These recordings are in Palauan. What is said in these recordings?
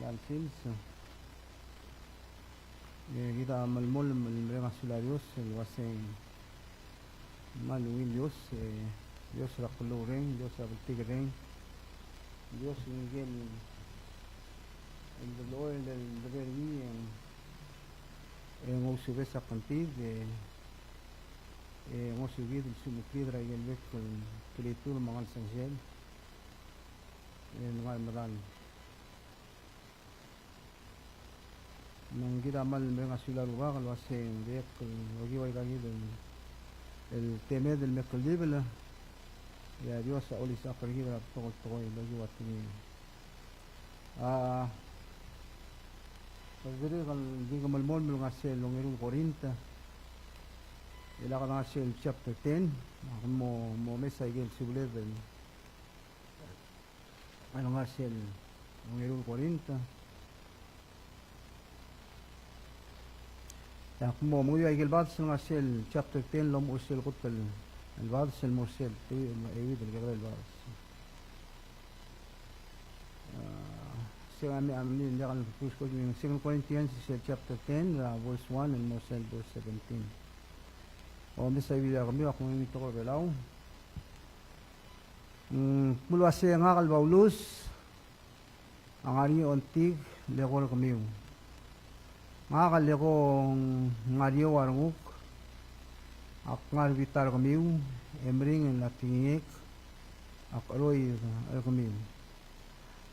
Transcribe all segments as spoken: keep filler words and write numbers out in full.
Tal sils, e, kid a melemolem el mereng a sulel a Dios el uasei ng kmal ungil Dios, e, Dios er a klou el reng, Dios er a bltikerreng, Dios el ngike el, el deblechoel el, el debe er ngii e ng, e ng ousubes a kngtid, e, e ng osukid el sumekngit er a ikel bek el klechur me a ngelsengsel el ngar er a medal. Me ng kid a kmal mereng a sulel a Rubak el uasei ng dirrek el okiu aikakid el, el temed el me kldibel, e a Dios a olisechakl er kid er a betok el tekoi el okiu a tekingel. A, dirrek el di ke melemolem el ngar sel ongeru el Korint, e lak de ngar sel chapter ten, ak mo, mo mes aikel subeled el el ngar sel ongeru el Korint. Ak mo menguiu aikel bades el ngar sel chapter ten el omuchel sel kot el, el bades el mo er sel teruich me a euid el kekerei el bades. A, se ng a me, a mle diak el first Corinthians, Second Corinthians sel chapter ten, er a verse one el mo er sel verse seventeen. Omes a Biblia er kemiu, ak mo menguiu tekoi er a Belau. Mm, kmo el uasei ngak el Paulus a ngar er ngii a ongtik el eko er kemiu. Ngak el eko ng ngar er eou a renguk, ak ngar er a bita er kemiu, e meringel a tekingek, ak cheroid er kemiu.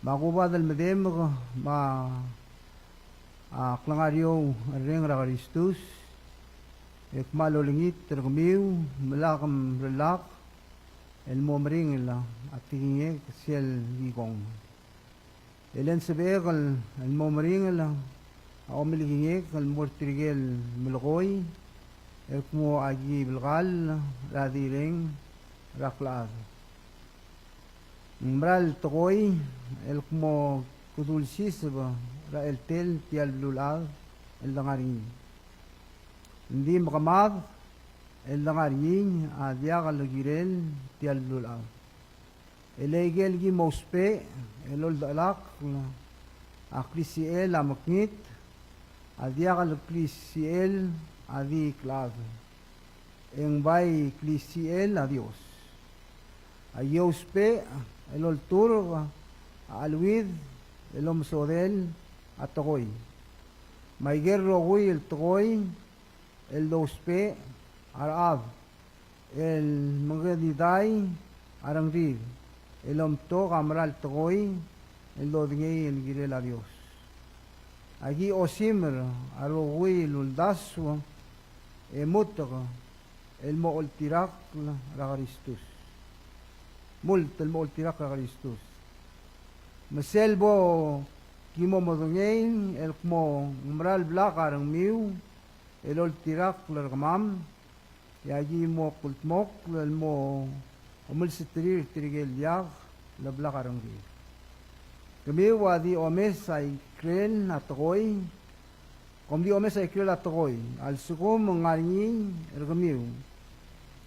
Me a kubad el medemek, me a, a klengar er eou el reng er a Kristus, e kmal olengit er kemiu, me lak mrellak, el mo meringel a tekingek sel kikong. E le ng sebechek el, el mo meringel a omelekingek el mo er tirke el melekoi, el kmo aki blekall er a di reng er a klechad. Ng mera el tekoi el kmo kede ulsiseb er a cheltel tia el beluulechad el de ngar er ngii. Ng di mekemad el de ngar er ngii a diak el kirel tia el beluulechad. E le ikel ki mo ousbech el oldechelakl a klisichel a mekngit, a diak el klisichel a di klechad, e ng bai klisichel a Dios. A ki ousbech el olturk a cheleuid el omesodel a tekoi. Me aikel rokui el tekoi el dousbech a rechad el mengedidai a rengrir el omtok a mera el tekoi el dodengei el kirel a Dios. Aki osimer a rokui el uldasu e mutek el mo oltirakl er a Kristus. Mult el mo oltirakl er a Kristus. Me sel bo ki mo medengei el kmo ng mera el blak a rengmiu el oltirakl er kemam, e aki mo kldmokl el mo omelseterir tirke el diak le blak a rengrir. Kemiu a di omes a ikrel a tekoi, kom di omes a ikrel a tekoi a lsekum ng ngar er ngii er kemiu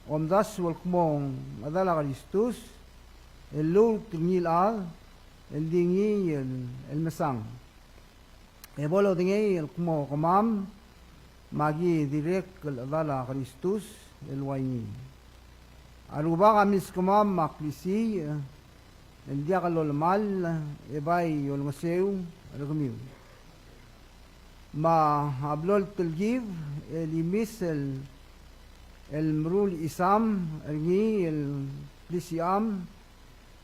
omdasu el kmo ng chedal a Kristus el lluut el ngii el chad el di ngii el, el mesang. E bo lodengei el kmo kemam me aki dirrek el chedal a Kristus el ua ngii. A Rubak a milskemam a klisiich el diak lolemall e bai olengeseu er kemiu. Me a blo el telkib el imis el, el meruul chisam er ngii el klisicham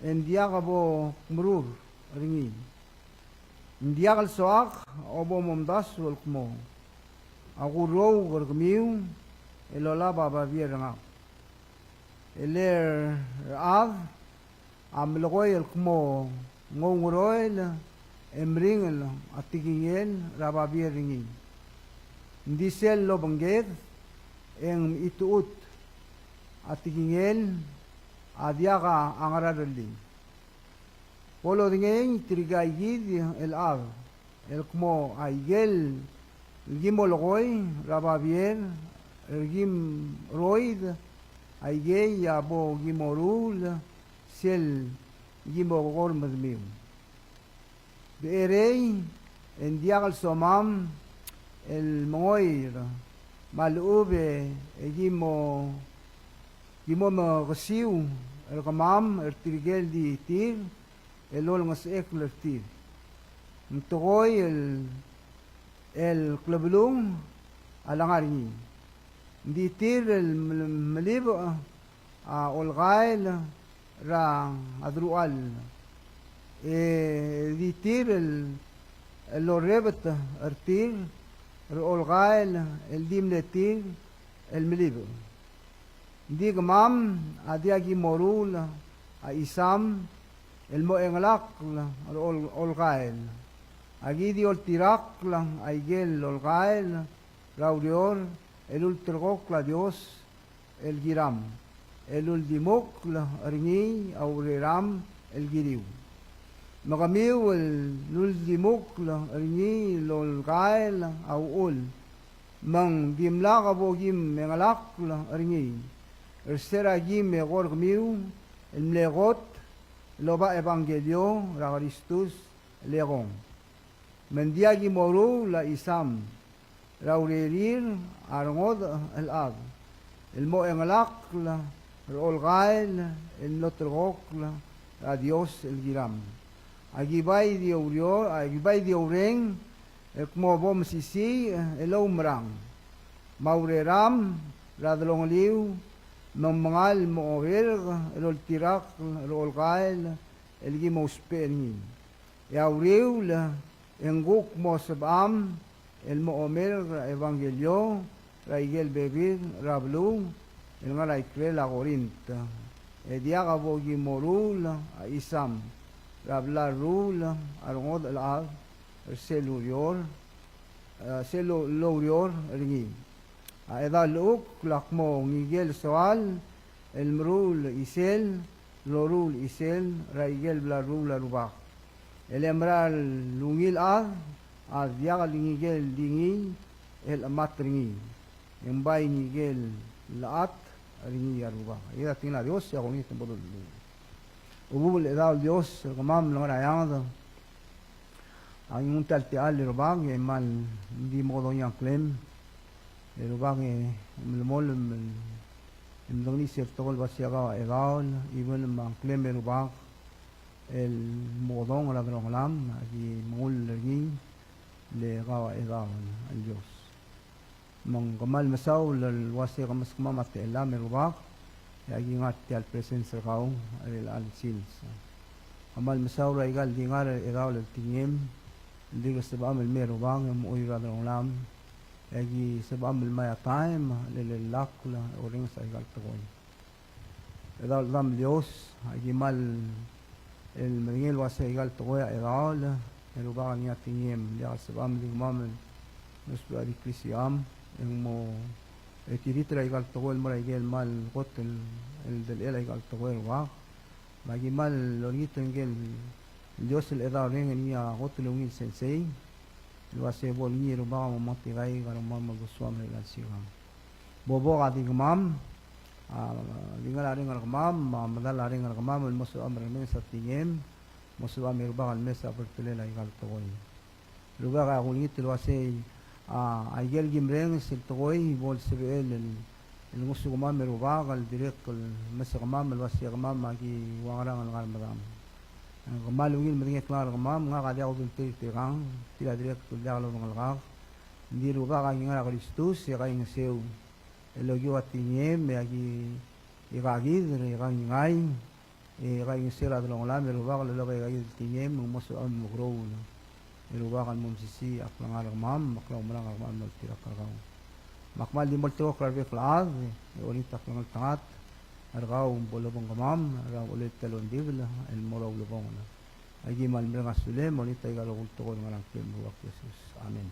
e ng diak bo kmerur er ngii. Ng diak el soak a bo momdasu el kmo a kurouk er kemiu el olab a babier er ngak. E le a rechad a melekoi el kmo ng oungeroel e meringel a tekingel er a babier er ngii. Ng di sel lobengked e ng mechitechut a tekingel a diak a ngera el rellii. Bo lodengei tirka ikid el chad el kmo a ikel ki molekoi er a babier er kim cheroid a ikei a bo ki moruul sel ki mo ko er medemiu. Becherei, e ng diak el somam el mengoir me a lechub e ki mo, ki mo mekesiu er kemam er tirke el di tir el olengesechekl er tir. Ng tekoi el, el klebelung a lengar er ngii. Ng di tir el mel-, melibech a olkael er a deruchall. E di tir el, el orrebet er tir er a olkael el di mle tir el melibech. Ng di kemam a diak ki moruul a chisam el mo chengelakl er a ol-, olkael. Aki di oltirakl aike el olkael er a ureor el ulterekokl a Dios el kiram, el uldimukl er ngii a ureram el kiriu. Me kemiu el uldimukl er ngii el olkael a uchul, me ng dimlak bo kim chengelakl er ngii er se er a kim eko er kemiu el mle kot el oba ebangkelio er a Kristus el ekong. Me ng diak ki moruul a chisam er a urerir a rengodech el chad el mo chengelakl er a olkael el mlo ulterekokl er a Dios el kiram. Aki bai di oureor, aki bai di oureng el kmo bo mesisiich el oumerang me a ureram er a delongeliu, me ng mengal mo oberk el oltirakl er a olkael el ki mo ousbech er ngii. E a uriul e ng kuk mo sebecham el mo omerk er a ebangkelio er a ikel bebil er a beluu el ngar er a ikrel a Korint. E diak bo ki moruul a chisam er a bla leruul a rengodech el chad er sel ureor, e, sel lo-, loureor er ngii. A chedaol llechukl a kmo ngikel soal el meruul chisel, loruul chisel er a ikel bla leruul a Rubak. E le mera el ungil chad a diak el ngikel di ngii el chemat er ngii, e ng bai ngikel llechat er ngii a Rubak. Aikakid a tekingel a Dios, e a kongit me bo doluluuch. Chubechubech el chedaol Dios er kemam el ngar er a eanged, a ngii tia el techall e Rubak e kmal di mekedong a ngklem. E Rubak e melemolem el, el medengei sel tekoi el uasei kau a chedaol, e kmal mekedong a ngklem e Rubak el mekedong er a delongelam, aki mengull er ngii le kau a chedaol el Dios. Me ng kmal mesaul el uasei ke meskemam a techellam e Rubak, e aki ngar tia el presence er kau er chelecha el sils. Kmal mesaul er aika el di ngar er a chedaol el tekingem, el dirk sebecham el mei e Rubak e mo chuiuii er a delongelam, e aki sebecham el mei a taem el lak el orrenges aika el tekoi. Chedaol Chedam el Dios, aki kmal el medengei el uasei aika el tekoi a chedaol e Rubak a ngii a tekingem, diak el sebecham el di kemam el meskemiu a di klisicham, e ng mo, e, tiriter aika el tekoi el mo er a ikel kmal kot el, el delechel aika el tekoi e Rubak. Me aki kmal olengit er ngike el Dios el chedaol reng el ngii a kot el ungil sensei, el uasei bo el ngii e Rubak a mo mengetikaik a rengmam el besuam er aika el sikang. Bo lobak a di kemam, a, di ngar er a reng er kemam, me a medal a reng er kemam, el mo sebecham el remenges a tekingem, mo sebecham e Rubak el mesa a bertelel aika el tekoi. Rubak, a kulengit el uasei, a, aike el kim renges el tekoi, bo el sebechel el, el ngosukemam e Rubak, el dirrek el mesa kemam, el uasei kemam, aki ua ngerang el ngar medam. Kmal ungil medengei a klengar er kemam, ngak a diak kudengelterir tirkang, tir a dirrek el diak lodengelkak. Ng di Rubak a ki ngar er a Kristus, e kaingeseu el okiu a tekingem, e aki, e kakid, e kaingeseu, e kaingeseu er a delongelam, e Rubak el lolekoi a ikakid el tekingem, me ng mo sebecham el mo grow, e Rubak el mo mesisiich a klengar er kemam, me a klaumerang er kemam el oltirakl er kau. Me ak kmal di mo olterekokl er a rebek el chad, e olengit a klengeltengat er kau bo lobengkemam er a uchelel tia el ongdibel el mo er a ulebongel. Aki kmal mereng a sulem, olengit aika el rokui el tekoi el ngar er a ngklem el Rubak Jesus. Amen.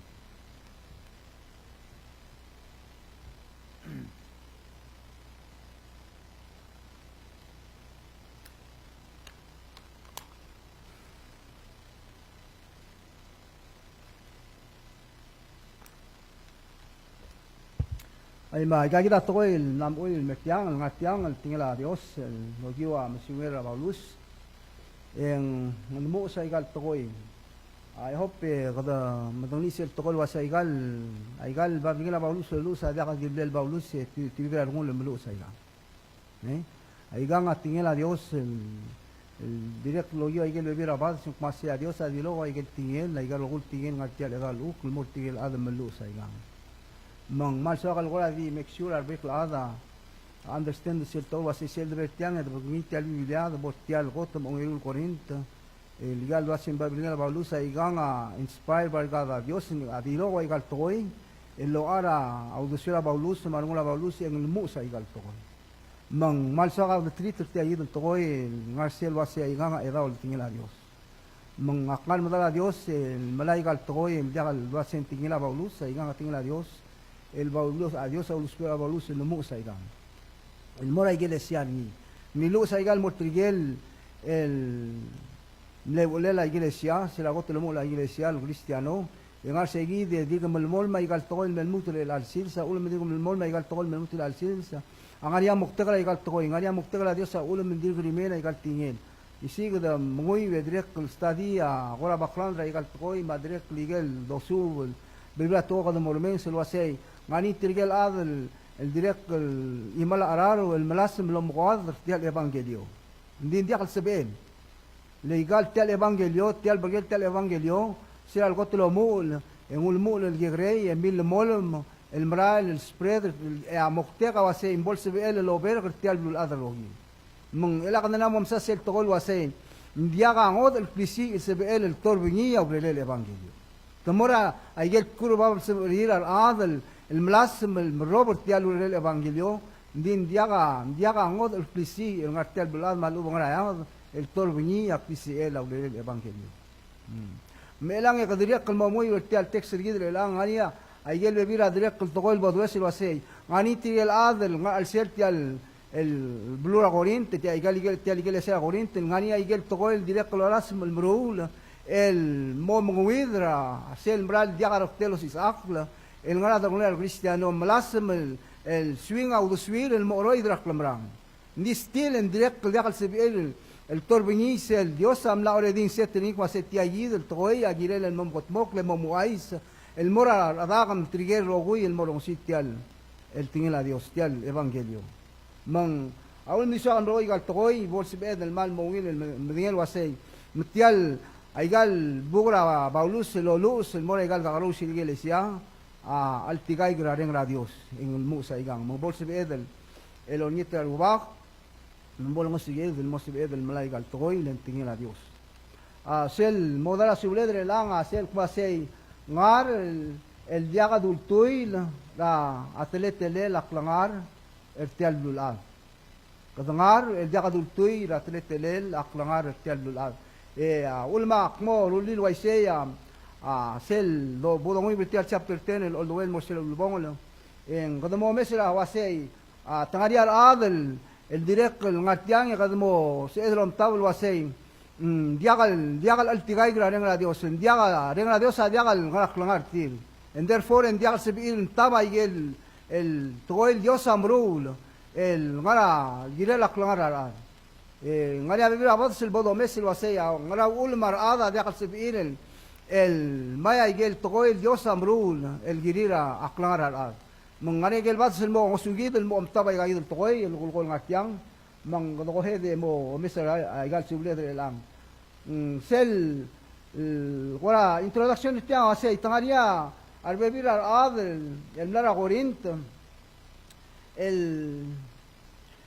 Ai, me aikakid a tekoi el mla mo er tiang, el ngar tiang, el tekingel a Dios, el okiu a mesiungel er a Paulus, e ng, ng mo sa aika el tekoi. I hope, e, kede medengelii sel tekoi el uasei aika el, aika el babilngel a Paulus el lluches a diak di le Paulus, e, te, te bebil er a rengul el meluches aikang. E? Aikang a tekingel a Dios el, el dirrek el okiu aike el bebil er a bades, ng kmo sei a Dios a dilu aike el tekingel, aike el rokui el tekingel ngar tia el chedaol el chuk, el mo er tirke el chad el meluches aikang. Me ng kmal soak el kora di make sure a rebek el chad a understand sel tekoi el uasei sel debo er tiang, e debo er ngii tia el Biblia, debo er tia el kot me a ongeru el Korint, el aika el uasei ng babilngel a Paulus aikang a inspired by God, a Dios a dilu aika el tekoi, el locha er a uldesuel a Paulus, me a rengul a Paulus, e ng lmuches aika el tekoi. Me ng kmal soak a uldesuir er tia kid el tekoi, el ngar sel uasei aikang a chedaol el tekingel a Dios. Me ng ak ngar medal a Dios, el melai aika el tekoi, el diak el uasei ng tekingel a Paulus, aikang a tekingel a Dios, el Paulus, a Dios a ulusbech er a Paulus, el lmuches aikang. El mo er a ikelesia er ngii. Ng lmuches aikang el mo er tirke el, el mle uchelel a ikelesia, sel kot el omuchel a ikelesia el Kristiano, e ngar sei kid e dirk melemolem aika el tekoi el me lmuut er chelecha el sils, a uchul me dirk melemolem aika el tekoi el me lmuut er chelecha el sils. A ngar ngii a moktek er aika el tekoi, ngar ngii a moktek er a Dios a uchul me ng dirk remain aika el tekingel. Isei kede menguiu e dirrek el study a kora background er aika el tekoi, me a dirrek el ikel dosuub el bebil er a tekoi kede mo remenges el uasei, ngar ngii tirke el chad el, el dirrek el chimal a cheraro el melasem el omekoad er tia el ebangkelio. Ng di ng diak el sebechel. Le aika el tia el ebangkelio, tia el berkel tia el ebangkelio, sel kot el omuchel, e ng ulemuchel el kekerei, e milemolem el merael el spread, e a moktek a uasei ng bo lsebechel el oberk er tia el beluulechad el rokir. Me ng chelechang e ng mo mesa sel tekoi el uasei, ng diak a ngodech el klisiich el sebechel el torbengii a urerel ebangkelio. Te mo er a ikel kurubab el sebechir a rechad el, el melasem el merrob er tia el urerel ebangkelio, ng di ng diak a, ng diak a ngodech el klisiich el ngar tia el beluulechad me a lechub e ng ngar a eanged el torbengii a klisichel a urerel ebangkelio. Mm. Me chelechang e kede dirrek el mo menguiu er tia el text er kid el chelechang, ngar ngii a ikel bebil er a dirrek el tekoi el bo dues el uasei, ngar ngii tirke el chad el ngar er a chelsel tia el el beluu er a Korint, tia ikel, ikel, tia ikel ikelesia er a Korint, el ngar ngii a ikel tekoi el dirrek el lolasem el meruul, el mo mengeuid er a sel mera el diak a rektel osisechakl, el ngar er a delongelel a Rekristiano, melasem el, el swing a uldesuir el mo cheroid er a klemerang. Ng di still, e ng dirrek el diak el sebechir el, el torbengii sel Dios a mla already set er ngii el kmo se tia kid el tekoi a kirel el mo mekedmokl e mo ouchais, el mo er a rechad me tirke el rokui el mo rongesii tia el, el tekingel a Dios, tia el ebangkelio. Me ng, a ulemdisuak el rokui aika el tekoi, bo lsebeched el kmal mo ungil el me-, medengei el uasei. Me tia el, aika el buk er a Paulus el loluches el mo er aika el kakerous el ikelesia, a, a cheltikaik er a Reng er a Dios, e ng lmuches aikang. Me ng bo lsebeched el, el olengit er a Rubak, me ng bo longesukid el mo sebeched el melai aika el tekoi, le ng tekingel a Dios. A, sel mo dal a subeled er chelechang, a, sel kmo sei ngar el, el diak dultuil er a teletelel a klengar er tia el beluulechad. Kede ngar el diak dultuil er a teletelel a klengar er tia el beluulechad. E, a, ulemak mo rullii el uaisei, a, a, sel do, bo donguiu er tia el chapter ten, el all the way el mo sel ulebongel, e ng kede mo omes er a uasei, a, te ngar ngii a rechad el, el dirrek el ngar tiang e kede mo sebeched el omtab el uasei, mm, diak el, diak el cheltikaik er a Reng er a Dios, diak a, Reng er a Dios a diak el ngar er a klengar er tir. And therefore, e ng diak el sebechir el mtab aike el, el tekoi el Dios a meruul, el ngar er a, kirel a klengar er a rechad. E, ngar ngii a bebil er a bades el bo domes el uasei, a, ngera uchul me a rechad a diak el sebechir el, el mei aike el tekoi el Dios a meruul, el kirir a, a klengar er a rechad. Me ng ngar ngii a ikel bades el mo ngosukid el mo omtab aika kid el tekoi el kulekoi el ngar tiang, me ng kede go ahead e mo omes er a, aika el subeled er chelechang. Mm, sel, el, kora introduction er tiang a uasei, te ngar ngii a rebebil er a rechad el, el mla er a Korint, el,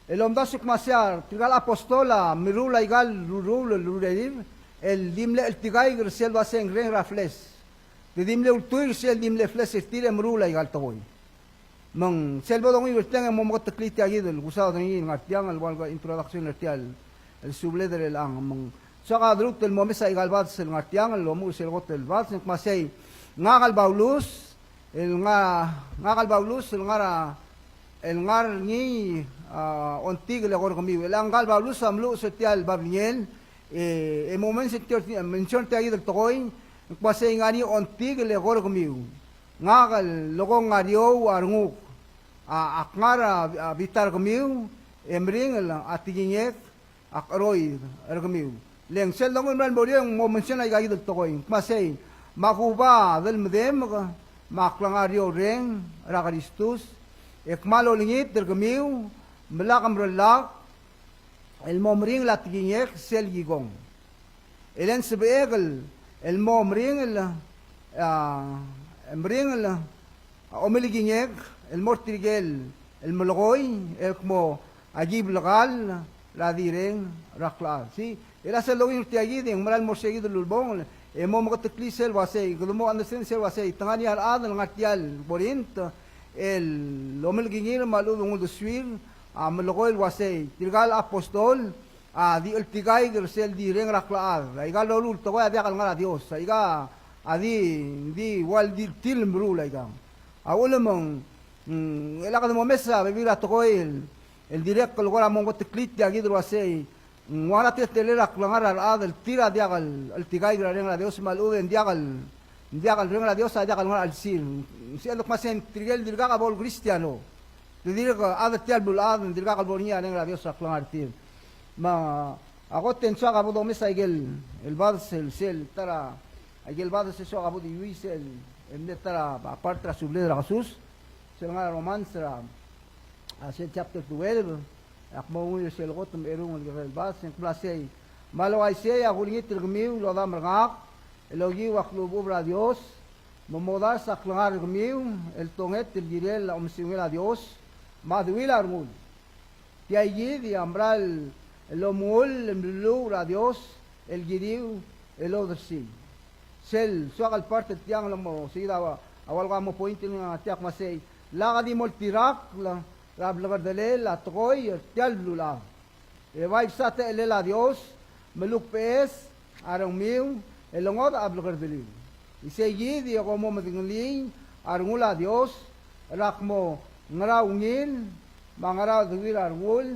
el omdasu el kmo sei a tirka el apostol a meruul aika el ruruul el rurerir, el di mle cheltikaik er sel uasei ng reng er a flesh. Te di mle ultuil er sel di mle flesh er tir e meruul aika el tekoi. Me ng sel bo donguiu er tiang e mo meketeklii tia kid el kusaod er ngii el ngar tiang el ua el introduction er tia el, el subeled er chelechang. Me ng soak a deluut el mo omes aika el bades el ngar tiang el omuchel sel kot el bades, ng kmo sei, ngak el Paulus, el nga, ngak el Paulus, el ngar er a, el ngar er ngii, a, ongtik el eko er kemiu. Chelechang ngka el Paulus a meluches er tia el babilngel, e, e mo mention tia, mention tia kid el tekoi, ng kmo sei ngar er ngii ongtik el eko er kemiu. Ngak el lekong a Riou a renguk, a, ak ngar er a, a bita er kemiu, e meringel a tekingek, ak cheroid er kemiu. Le ng sel donguiu el mera el mo er eou e ng mo mention aikakid el tekoi. Ng kmo sei, me a kuba delemedemk, me a klengar er eou el reng er a Kristus, e kmal olengit er kemiu, me lak mrellak el mo meringel a tekingek sel kikong. E le ng sebechek el mo meringel, a, meringel a omelekingek el mo er tirke el melekoi el kmo aki blekall er a di reng er a klechad. Sei, e le sel donguiu er tia kid e ng mera el mo er sei kid el ulebongel, e mo meketeklii sel uasei, kede mo understand sel uasei, te ngar er ngii a rechad el ngar tia el Korint el omelekingir me a lechub e ng uldesuir a melekoi el uasei, tirka el apostol a di cheltikaik er sel di reng er a klechad. Aika el loruul el tekoi a diak el ngar er a Dios. Aika a di, di ua el di, di meruul aika. A ulemeng, mm, e lak de mo mes a bebil er a tekoi el, el dirrek el kora mo meketeklii tia kid el uasei, mm, ng ua ngera a teletelel a klengar er a rechad el tir a diak el cheltikaik er a reng er a Dios me a lechub e ng diak el, ng diak el reng er a Dios a diak el ngar er a chelsir. Ng sebeched el kmo sei tirke el dirkak a bo el Kristiano. Te dirk chad er tia el beluulechad, ng dirkak el bo er ngii a reng er a Dios er a klengar er tir. Me a kot e ng soak a bo domes aike el, el bades el sel ta er a, aike el bades el soak a bo diuii sel, el mle ta er a, a part er a subeled er a kesus, sel ngar er a Romans er a, a sel chapter twelve, e ak mo ungil er sel kot me a erung el kirel el bades, e ng kmo sei, me a le uaisei a kulengit er kemiu el odam er ngak, el okiu a klechubechub er a Dios, me modars a klengar er kemiu el tonget el kirel a omesiungel a Dios me a deuil a rengul. Tia kid a mera el omengull el mluluuch er a Dios el kiriu el odersii. Sel soak el part er tiang el mo, sei kid a ua, a ua el kmo point er ngii a tia kmo sei, lak di mo oltirakl er a blekerdelel a tekoi er tia el beluulechad. E bai bsa techellel a Dios, me lukbeches a rengmiu, e lengodech a blekerdeliu. Isei kid e kom mo medengelii a rengul a Dios, er a kmo ngera ungil, me a ngera deuil a rengul,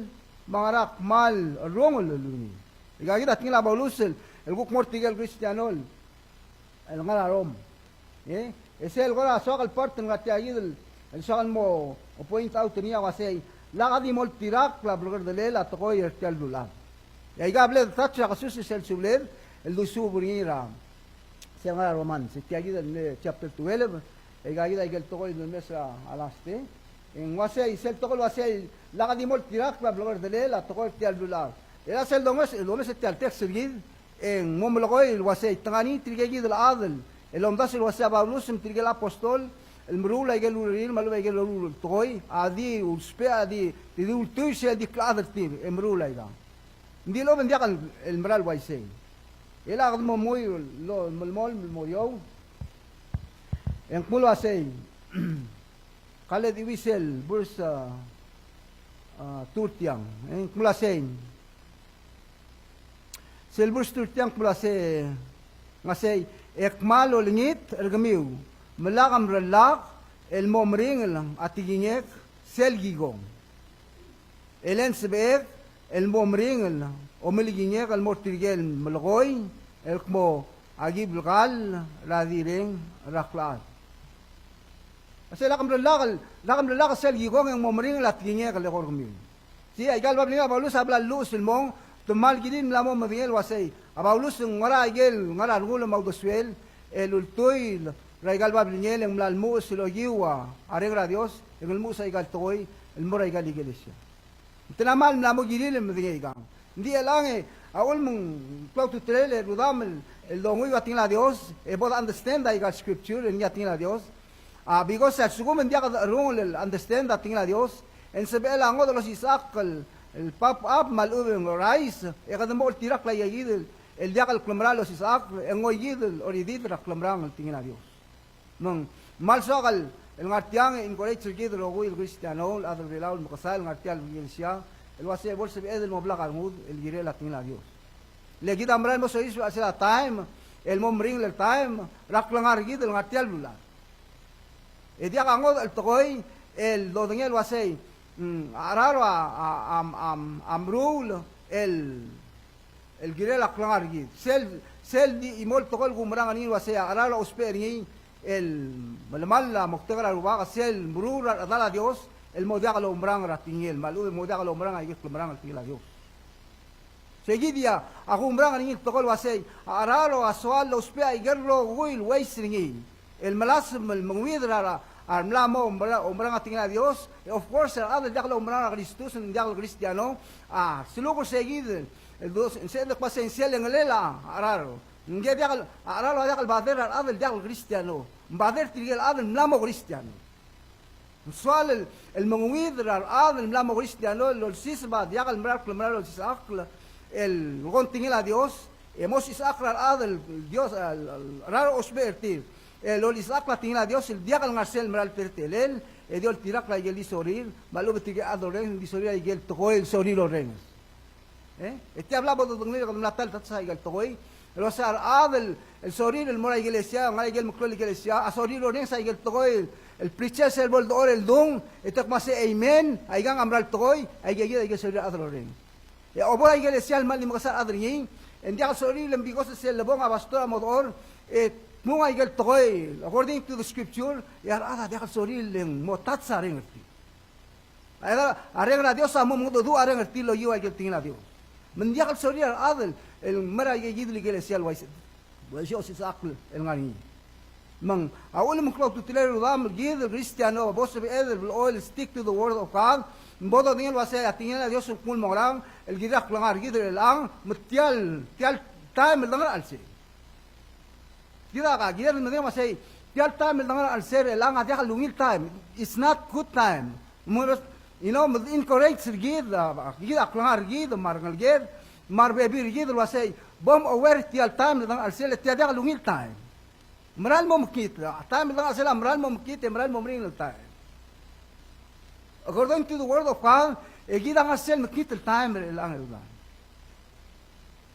me a ngera kmal rungel el ungil. Aika kid a tekingel a Paulus el, el kuk mo er tirke el Kristiano el el ngar er a Rom. E, e sel kora soak el part el ngar tia kid el, el soak el mo point out er ngii a uasei, lak di mo oltirakl a blekerdelel a tekoi er tia el beluulechad. E aika a bla de touch er a kesus er sel subeled el dusuub er ngii er a, sel ngar er a Romans, e tia kid el mle chapter twelve, e aika kid a ikel tekoi el mes er a last, e. E ng uasei, sel tekoi el uasei, lak di mo oltirakl a blekerdelel a tekoi er tia el beluulechad. E a sel domes, el domes er tia el text er kid, e ng mo melekoi el uasei, te ngar er ngii tirke kid el chad el omdasu el uasei a Paulus me tirke el apostol el meruul a ikel urerir me a lechub a ikel loruul el tekoi a di ulsbech, a di, di ultuil sel di klechad er tir e meruul aika. Ng di lechub e ng diak el, el mera el uaisei. E lak de mo mui el, el melemolem el mo er eou. E ng kmo el uasei. Ka le di ui sel verse, a, a, two er tiang. E ng kmo el uasei. Sel verse two er tiang kmo el uasei, ng uasei, e kmal olengit er kemiu, me lak mrellak el mo meringel a tekingek sel kikong. E le ng sebechek el mo meringel omelekingek el mo er tirke el melekoi el kmo aki blekall er a di reng er a klechad. Sel lak mrellak, lak mrellak sel kikong e ng mo meringel a tekingek el eko er kemiu. Sei, aika el babilngel a Paulus a bla lluches el mong, te kmal kirir el mla mo medengei el uasei, a Paulus ng ngar er a ikel ngar er a rengul me a uldesuel el ultuil er aika el babilngel e ng mla lmuches el okiu a reng er a Dios, e ng lmuches aika el tekoi el mo er aika el ikelesia. Ng telemall el mla mo kirir el medengei kang. Ng di chelechang e a ulemeng ng klou a ultutelel e rudam el, el donguiu a tekingel a Dios, e bo de understand aika el scripture el ngii a tekingel a Dios. A, because a lsekum e ng diak de cherrungel el understand a tekingel a Dios, e ng sebechel a ngodech el osisechakl el, el pop up me a lechub e ng rise, e kede mo oltirakl aika kid el, el diak el klemerang el osisechakl, e ng ngoi kid el oridid er a klemerang el tekingel a Dios. Me ng kmal soak el ngar tiang e encourage er kid el rokui el Kristiano el chad er a Belau el mekesai el ngar tia el ikelesia el uasei bo lsebeched el mo blak a rengud el kirel a tekingel a Dios. Le kid a merael el mo soiseb er a chelsel a taem el mo meringel el taem er a klengar er kid el ngar tia el beluulechad. E diak a ngodech el tekoi el dodengei el uasei, mm, a cheral a, a, a, a, a meruul el el kirel a klengar er kid. Sel, sel di chimo el tekoi el kumerang er ngii el uasei a cheral a ousbech er ngii el melemall a moktek er a Rubak, sel meruul er a rechedal a Dios el mo diak loumerang er a tekingel, me a lechub e mo diak loumerang aike el klemerang el tekingel a Dios. Sei kid a, a kumerang er ngii el tekoi el uasei, a cheral a soal el ousbech a ikel rokui el uaisei er ngii el melasem el mengeuid er a, a remla mo oumera-, oumerang a tekingel a Dios. E of course, a rechad el diak loumerang er a Kristus, ng diak el Kristiano, a, se luk er sei kid el, el dos, ng sebeched el kmo sei ng sel lengelel a cheral. Ng diak el, a cheral a diak el bother er a rechad el diak el Kristiano. Ng bother er tirke el chad el mla mo Kristiano. Ng soal el, el mengeuid er a rechad el mla mo Kristiano el olsiseb a diak el mera el klemera el olsisechakl el kmo ng tekingel a Dios, e mo osisechakl er a rechad el Dios, el, el, el cheral a ousbech er tir el olsisechakl a tekingel a Dios el diak el ngar sel mera el teletelel, e di oltirakl a ikel di sorir, me a lechub e tirke el chad el orrenges, ng di sorir a ikel tekoi el sorir el orrenges. E? E tia bla bo dodengelii e kede mla ta el touch er a ikel tekoi el uasei a rechad el, el sorir el mo er a ikelesia, ngar er a ikel meklou el ikelesia, a sorir el orrenges a ikel tekoi el, el preacher sel bo ledechor el dung, e te kmo sei amen, aikang a mera el tekoi, aike kid a ikel sorir a rechad el orrenges. E a obo er a ikelesia el mle mekesai a rechad er ngii, e ng diak el sorir el ng because sel lebong a pastor a mo dechor, e tmung a ikel tekoi, according to the scripture, e a rechad a diak el sorir el ng mo touch a reng er tir. A, a reng er a Dios a mo mengedecheduch a reng er tir el okiu a ikel tekingel a Dios. Me ng diak el sorir a rechad el, el mera el ikei kid el ikelesia el uaisei, uaisei osisechakl el ngar er ngii. Me ng, a uchul me ng klou a ultutelel er a rudam el kid el Kristiano, bo sebeched el blechoel el stick to the word of God, me bo dodengei el uasei a tekingel a Dios el kmo ng mo ngerang, el kirel a klengar er kid er chelechang, me tia el, tia el taem el de ngar er a chelsel. Kid a ka, kid a medengei el uasei, tia el taem el de ngar er a chelsel er chelechang a diak el ungil taem. It's not good time. Me, you know, me encourage er kid, a, kid a klengar er kid, me a rengeleked, me a rebebil er kid el uasei, bom aware tia el taem el de ngar er a chelsel, tia diak el ungil taem. Mera el mo mekngit, a taem el de ngar er a chelsel a mera el mo mekngit, e mera el mo meringel el taem. According to the word of God, e kid a ngar sel mekngit el taem er chelechang e udan.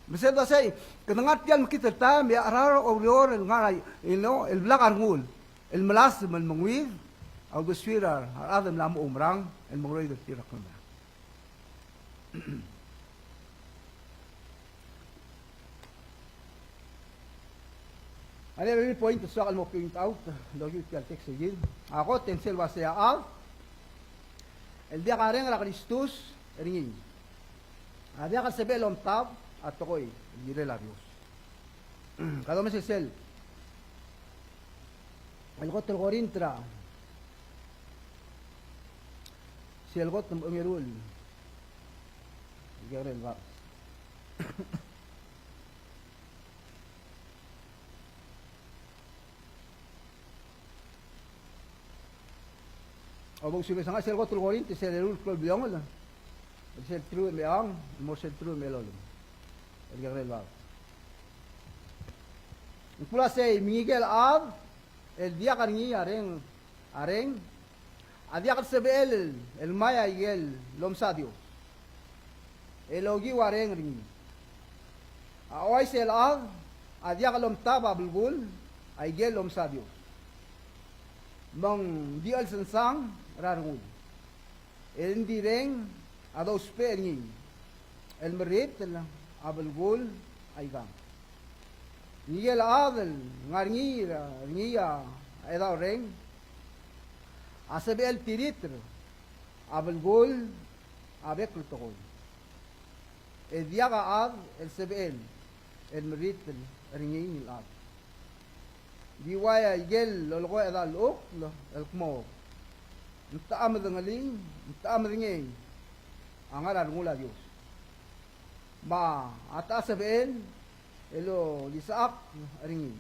Me sel dosa, kede ngar tia el mekngit el taem, e a cheral a oureor el ngar a, you know, el blak a rengul el melasem el mengeuid a uldesuir a rechad el mla mo oumerang el mengeroid er tir a klengar. A lebo el point el soak el mo point out el okiu tia el text er kid. A kot e ng sel uasei a chad el diak a reng er a Kristus er ngii a diak el sebechel el omtab a tekoi el kirel a Dios. Kede omes er sel, el kot el Korint er a, sel kot el ongeru el, el kekerei el bab. A bo kusubes a ngar sel kot el Korint, sel eru el klou el bliongel, sel teruich me a eang el mo sel teruich me a elolem el kekerei el bab. Ng kmo sei, me ngike el chad el diak er ngii a reng, a reng, a diak el sebechel el, el ngmai a ikel lomsa Dios el okiu a reng er ngii. A uaisei el chad a diak el omtab a belkul a ikel lomsa Dios. Me ng di chelsengsang er a rengul el ng di reng a dousbech er ngii el merritel a belkul aikang. Ngike el chad el ngar er ngii, er ngii a Chedaol Reng a sebechel el tiritl a belkul a bek el tekoi. E diak a chad el sebechel el merritel er ngii el chad. Di ua ikel lolekoi a chedaol llechukl el kmo ng techa medengelii, ng techa medengei a ngar er a rengul a Dios. Me a techa sebechel el olisechakl er ngii.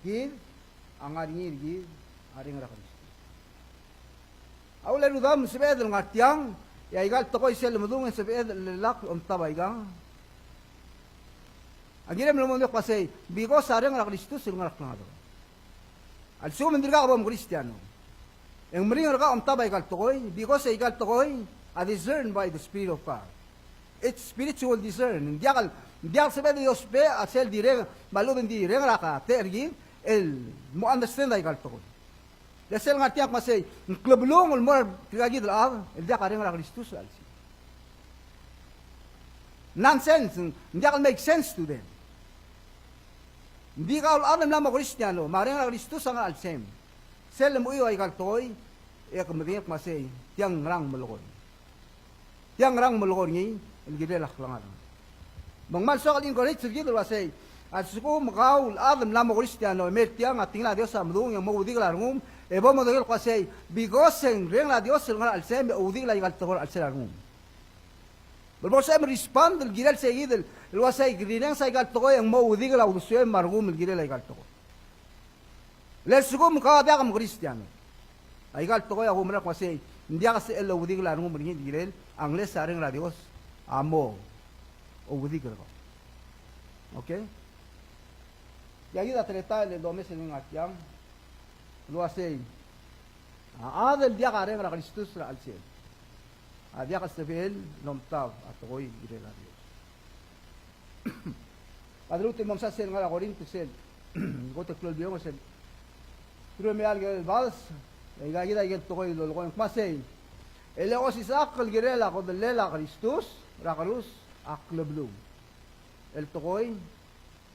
Kid a ngar er ngii er kid a Reng er a Kristus. A uchul e rudam, sebeched el ngar tiang, e aika el tekoi sel lemedung e sebeched el lak lomtab aikang. A kirem el mo diak el uasei, because a Reng er a Kristus el ngar er a klengar. A lsekum e ng dirkak bo mkristiano, e ng meringel er kau a omtab aika el tekoi, because aika el tekoi a discerned by the Spirit of God. It's spiritual discern. Ng diak el, ng diak el sebeched el ousbech a sel di reng, me a lechub e ng di reng er a katech er kid el mo understand aika el tekoi. Le sel ngar tiang el kmo sei, ng klebelung el mo er tirka kid el chad el diak a Reng er a Kristus er a chelsel. Nonsense, ng diak el make sense to them. Ng di kau el chad el mla mo Kristiano, me a Reng er a Kristus a ngar er a chelsem. Sel lemechuiu aika el tekoi, e ke medengei el kmo sei, tiang ngerang melekoi. Tiang ngerang melekoi er ngii el kirel a klengar. Me ng kmal soak el encourage er kid el uasei, a lsekum kau el chad el mla mo Kristiano, e mei er tiang, a tingel a Dios a medung e ng mo oudikel a rengum, e bo modengei el kmo uasei, because e ng Reng er a Dios el ngar er a chelsem e oudikel aika el tekoi er a chelsel a rengum. Me bo lsebechem el respond el kirel sei kid el uasei, ke rirenges aika el tekoi e ng mo oudikel a uldesuem me a rengum el kirel aika el tekoi. Le lsekum kau a diak mkristiano, aika el tekoi a kumerang el kmo uasei, ng diak sel oudikel a rengum er ngii el kirel, unless a Reng er a Dios a mo oudikel er kau. Okay? Tia kid a teletael el domes er ngii er tiang el uasei, a chad el diak a Reng er a Kristus er a chelsel a diak el sebechel el omtab a tekoi el kirel a Dios. A deruul el mo mesa sel ngar er a Korint sel, kot el klou el bliongel sel, teruich me a eai el bades, e aika kid a ikel tekoi el lolekoi el kmo uasei, e le osisechakl el kirel a kodellel a Kristus er a kerus a klebelung. El tekoi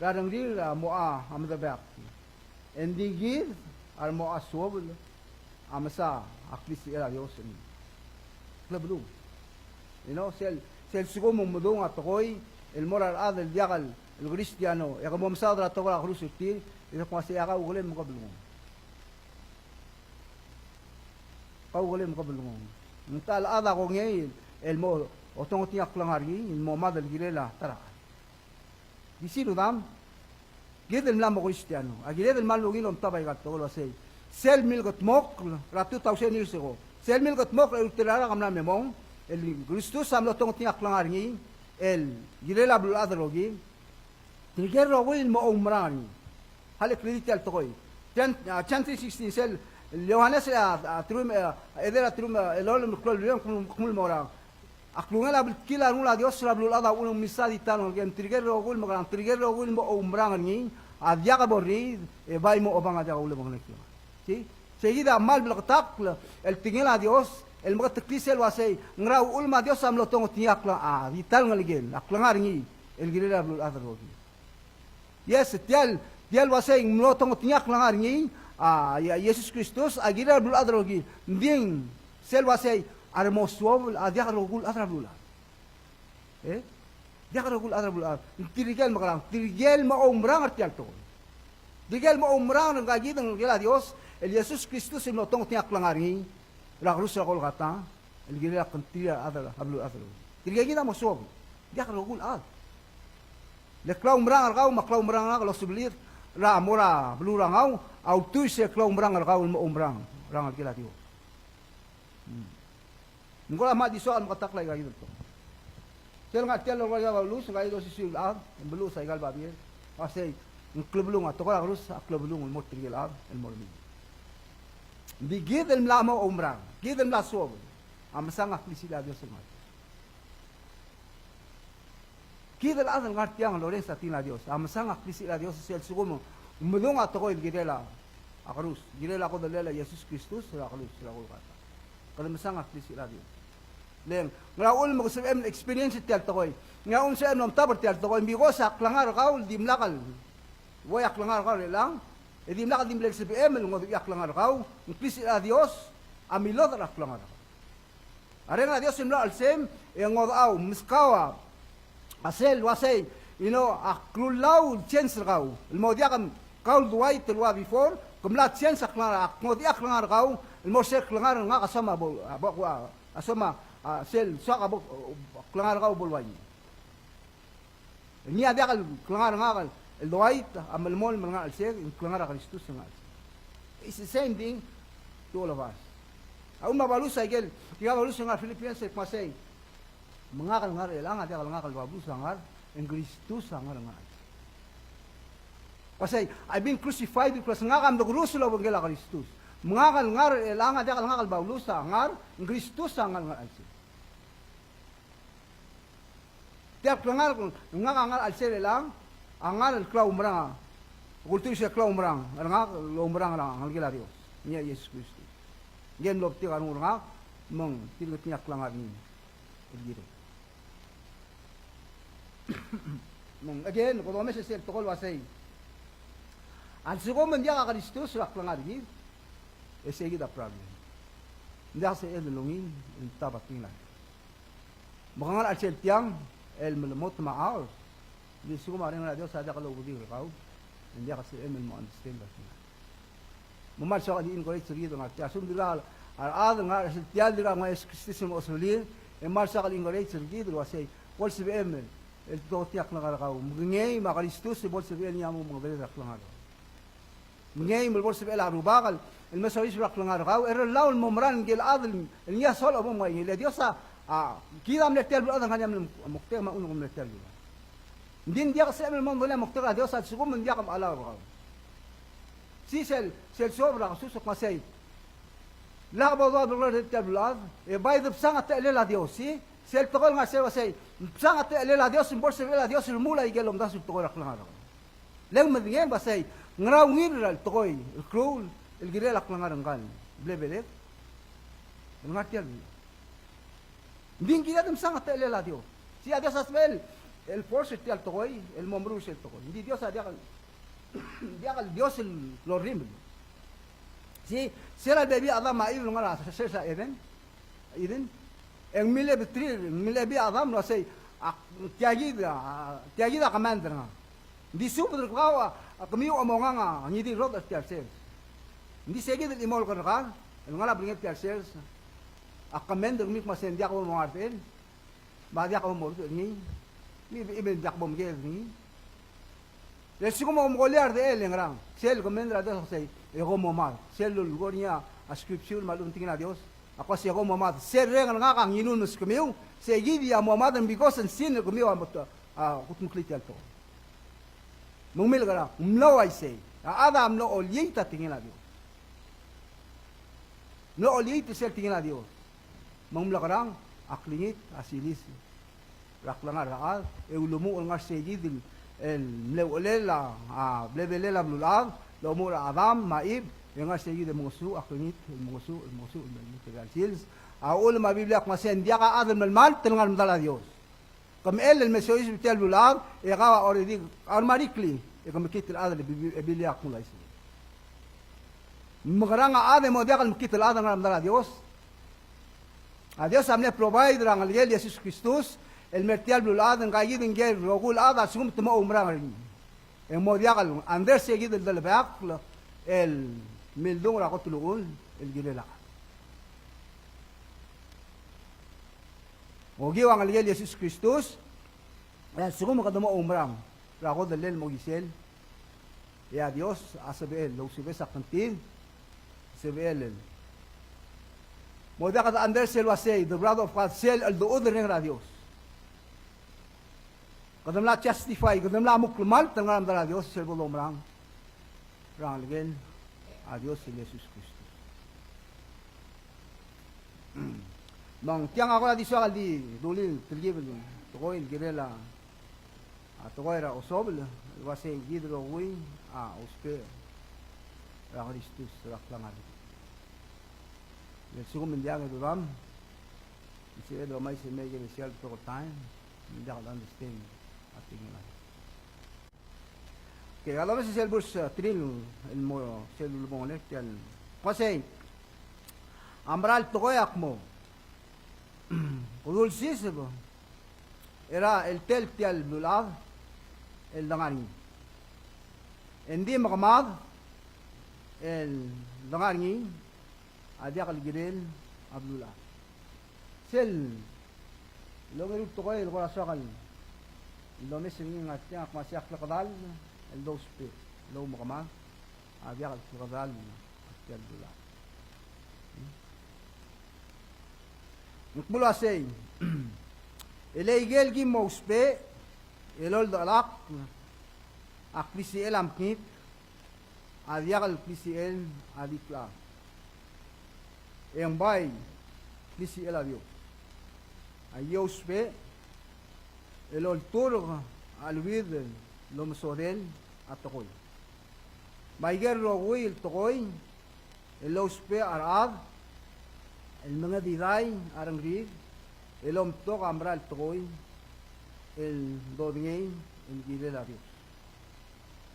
er a rengrir a mocha medebeakl. Engdi kid a remocha suobel a mesa a klisichel a Dios el klebelung. You know, sel, sel lsekum ng medung a tekoi el mo er a rechad el diak el Kristiano, e ke mo mesaod er a tekoi er a kerus er tir, e kmo uasei, a kau kelem kebelung. Kau kelem kebelung. Ng ta el chad a kongei el mo otongetengii a klengar er ngii el mo mad el kirel a ta er a chad. Di sel rudam, kid el mla mo Kristiano, a kired el mla mo ungil el omtab aika el tekoi el uasei, sel milkedmokl er a two thousand years ago, sel milkedmokl er a ulterir a rak a mla me mong, el Kristus a mlo otongetengii a klengar er ngii el kirel a beluulechad el rokir, tirke el rokui el mo oumerang er ngii. Hale credit tia el tekoi. John, a, John three sixteen, sel Johanes, a, a, teruich me a, a, edei er a teruich me a elolem el klou el bliongel, kmo, kmo ng mo er a A klungel a bltkil a rengul a Dios er a beluulechad a uchul me ng misa di ta el ngelekem, tirke el rokui el mekerang, tirke el rokui el mo oumerang er ngii a diak bo lriid, e bai mo obang a diak a ulebengelel. See? Sei kid a kmal bleketakl el tekingel a Dios el meketeklii sel uasei, ngera uchul me a Dios a mlo tongetengii a kle-, a di ta el ngelekel, a klengar er ngii el kirel a beluulechad el rokir. Yes, tia el, tia el uasei ng mlo tongetengii a klengar er ngii, a, a Jesus Kristus, a kirel a beluulechad el rokir. Ng di sel uasei a remo suobel a diak el rokui el chad er a beluulechad. E? Diak el rokui el chad er a beluulechad. Tirke el mekerang, tirke el mo oumerang er tia el tekoi. Tirke el mo oumerang er ngka kid el ngelekel a Dios, el Jesus Kristus el mlo tongetengii a klengar er ngii er a kerus er a Golgota, el kirel a kngtir a rechad er a beluulechad el rokir. Tirke kid a mo suobel. Diak el rokui el chad. Le klaumerang er kau me a klaumerang er ngak el osebelir er a mo er a beluu er a ngau a ultuil sel klaumerang er kau el mo oumerang er a ngelekel a Dios. Hmm. Ng kora mla di soak el meketakl aika kid el tekoi. Sel ngar tia el lolekoi a Paulus, ngka kid el osisiu el chad, el meluches aika el babier. Uasei, ng klebelung a tekoi er a kerus, a klebelung el mo er tirke el chad el mo er ngii. Ng di kid el mla mo oumerang, kid el mla suobel a mesang a klisichel a Dios el ngar. Kid el chad el ngar tiang el orrenges a tekingel a Dios a mesang a klisichel a Dios, sel lsekum ng medung a tekoi el kirel a kerus, kirel a kodellel a Jesus Kristus er a kerus er a Golgota. Kede mesang a klisichel a Dios. Le ng ngera uchul me ke sebechem el experience tia el tekoi? Ngera uchul me sebechem el omtab er tia el tekoi? Because a klengar er kau el dimlak el uai a klengar er kau er chelechang, e dimlak di mle sebechem el ngodechii a klengar er kau, ng klisichel a Dios a milodech er a klengar er kau. A Reng er a Dios el mlo er a chelsem e ngodechau, meskau a sel uasei, you know, a klullau el change er kau. El mo diak kau el Dwight el ua before, ke mla change a klengar, a ngodechii a klengar er kau el mo er sel klengar er ngak a soam a bo, a bo, a soam a, a sel soak a bo, klengar er kau bo luaii. Ngii a diak el klengar er ngak el Dwight a melemolem el ngar er a chelsek, ng klengar er a Kristus el ngar er a chelsek. It's the same thing to all of us. A uchul me a Paulus a ikel, tirka el Paulus el ngar er a Philippians el kmo uasei, me ngak el ngar er chelechang a diak el ngak el Paulus a ngar, e ng Kristus a ngar er ngak. Uasei, I've been crucified with Christ, ngak a mlo kerus el obengkel a Kristus. Me ngak el ngar er chelechang a diak el ngak el Paulus a ngar, e ng Kristus a ngar er ngak el chelsel. Tia el klengar, ngak a ngar er a chelsel er chelechang, a ngar el klaumerang, kultuil sel klaumerang er ngak el oumerang er a ngelekel a Dios, ngii a Jesus Kristus. Ngii el mlo betik a rengul er ngak, me ng tirketii a klengar er ngii el kirel. Me ng, again, ko domes er sel tekoi el uasei, a lsekum ng diak a Kristus er a klengar er kid, e sei kid a problem. Ng diak sebeched el ungil el omtab a tekingel a Dios. Me ke ngar er a chelsel tiang el melemot me a chaos, Ng di lsekum a Reng er a Dios a diak loukedik er kau, e ng diak el sebechem el mo understand er kid. Me ng kmal soak el encourage er kid el ngar tia. A lsekum dirkak a rechad el ngar er sel tia el dirkak ngmai a Kristus el mo osebelir, e ng kmal soak el encourage er kid el uasei, bo lsebechem el, el dotiakl er kau. Me kengei me a Kristus e bo lsebechel ngii a mo mengedereder er a klengar er kau. Ngii me bo lsebechel a Rubak el mesoiseb er a klengar er kau, e rrelau el mo mera el ngike el chad el ngii a soal a bo mngii. Le Dios a, a, kid a mle tia el beluulechad el ngar er ngii a mle moktek me a uchul me ng mle tia el beluulechad. Ng di ng diak sebechem el mo medengelii a moktek er a Dios a lsekum ng diak mchelau er kau. Sei sel, sel suobel er a kesus el kmo sei, lak bo doadelengel er tia el beluulechad, e bai debsang a techellel a Dios, sei, sel tekoi el ngar er sei, uasei, debsang a techellel a Dios, me bo lsebechel a Dios el remuul aike el omdasu el tekoi er a klengar er kau. Le ng medengei el uasei, ngera ungil er a tekoi el klou el kirel a klengar er ngka el blebeled el ngar tia el. Ng di ng kired el msang a techellel a Dios. Sei a Dios a sebechel el force er tia el tekoi el mo meruul sel tekoi. Ng di Dios a diak el, diak el Dios el lorrimel. Sei, sel lebebil a Adam me a Eve el ngar er a sers er a Eden, Eden, e ng mle betir, ng mle bebil a Adam el uasei, a, tia kid a, tia kid a command er ngak. Ng di subed er kau a, a kemiu a mo ngar er ngii di el rrodech er tia el sers. Ng di se kid el chimo el kerrekar el ngar er a belngel tia el sers a command er kemiu el kmo sei ng diak bo mo ngar er ngii, me a diak bo mo rrodech er ngii, me, me, me ng diak bo mked er ngii. Le lsekum kom omekolia a rdechel e ngerang, sel command er a Dios a uasei, e kom mo mad. Sel lulekoi er ngii a scripture me a lechub e ng tekingel a Dios a kmo sei e kom mo mad. Sel reng er ngak a ngiluu el meskemiu, se kid a mo mad, because ng sin er kemiu a mo, a, kudmeklii tia el tekoi. Me ng milkerang, ng mlo uaisei. A chad a mlo oliit a tekingel a Dios. Mlo oliit sel tekingel a Dios. Me ng mlekerang, a klengit a siliseb er a klengar er a chad, e ulemuchel el ngar sei kid el, el mle uchelel a, a, blebelel a beluulechad, el omuchel er a Adam me a Eve, e ngar sei kid el mengesuch a klengit, el mengesuch, el mengesuch, el mengesuch, el sils. A uchul me a Biblia a kmo sei ng diak a chad el melemalt el ngar er a medal a Dios. Ke mechell el mesoiseb er tia el beluulechad, e kau a already, automatically, e ke mekngit el chad el bi-, bi-, biliak el uaisei. Mekerang a chad e mo diak el mekngit el chad el ngar er a medal a Dios. A Dios a mle provide er a ngelekel Jesus Kristus el mer tia el beluulechad, e ngka kid ngike el rokui el chad a lsekum te mo oumerang er ngii, e ng mo diak el under se kid el delebekl el mildung er a kot el uchul el kirel a chad. Okiu a ngelekel Jesus Kristus, e a lsekum kede mo oumerang er a kodellel el mo chisel, e a Dios a sebechel el ousebes a kngtil, sebechel el mo diak kede under sel uasei, the wrath of God, sel cheldechud el reng er a Dios. Kede mla justify, kede mla muklemalt el ngar er a medal a Dios, sel bo doumerang er a ngelekel a Dios el Jesus Kristus. Me ng tiang a kora di soak el di dulii el telkib el tekoi el kirel a, a tekoi er a Osobel, el uasei kid el rokui a ousbech er a Kristus er a klengar. E a lsekum ng diak e dudam, ng sebeched el omais el mei a ikel sel tekoi el taem, me ng diak el understand a tekingel a Dios. Okay, a domes er sel verse, uh, three el mo sel ulebongel er tiang. Kmo sei, a mera el tekoi a kmo, kede ulsiseb er a eletel tia el beluulechad el dengar er ngii. E ng di mekemad el dengar er ngii a diak el kirel a beluulechad. Sel ongeru el tekoi el kora soak el domes er ngii a ngar tiang a kmo sei a klekedall el dousbech el oumekemad a diak el klekedall er tia el beluulechad. Ng kmo uaisei, e le ikel kim ousbech el oldechelakl a klisichel a mekngit a diak el klisichel a di klechad, e ng bai klisichel a Dios. A ki ousbech el olturk a leuid el omesodel a tekoi. Me a ikel rokui el tekoi el lousbech a rechad el mengedidai a rengrir el omtok a mera el tekoi el dodengei el kirel a Dios.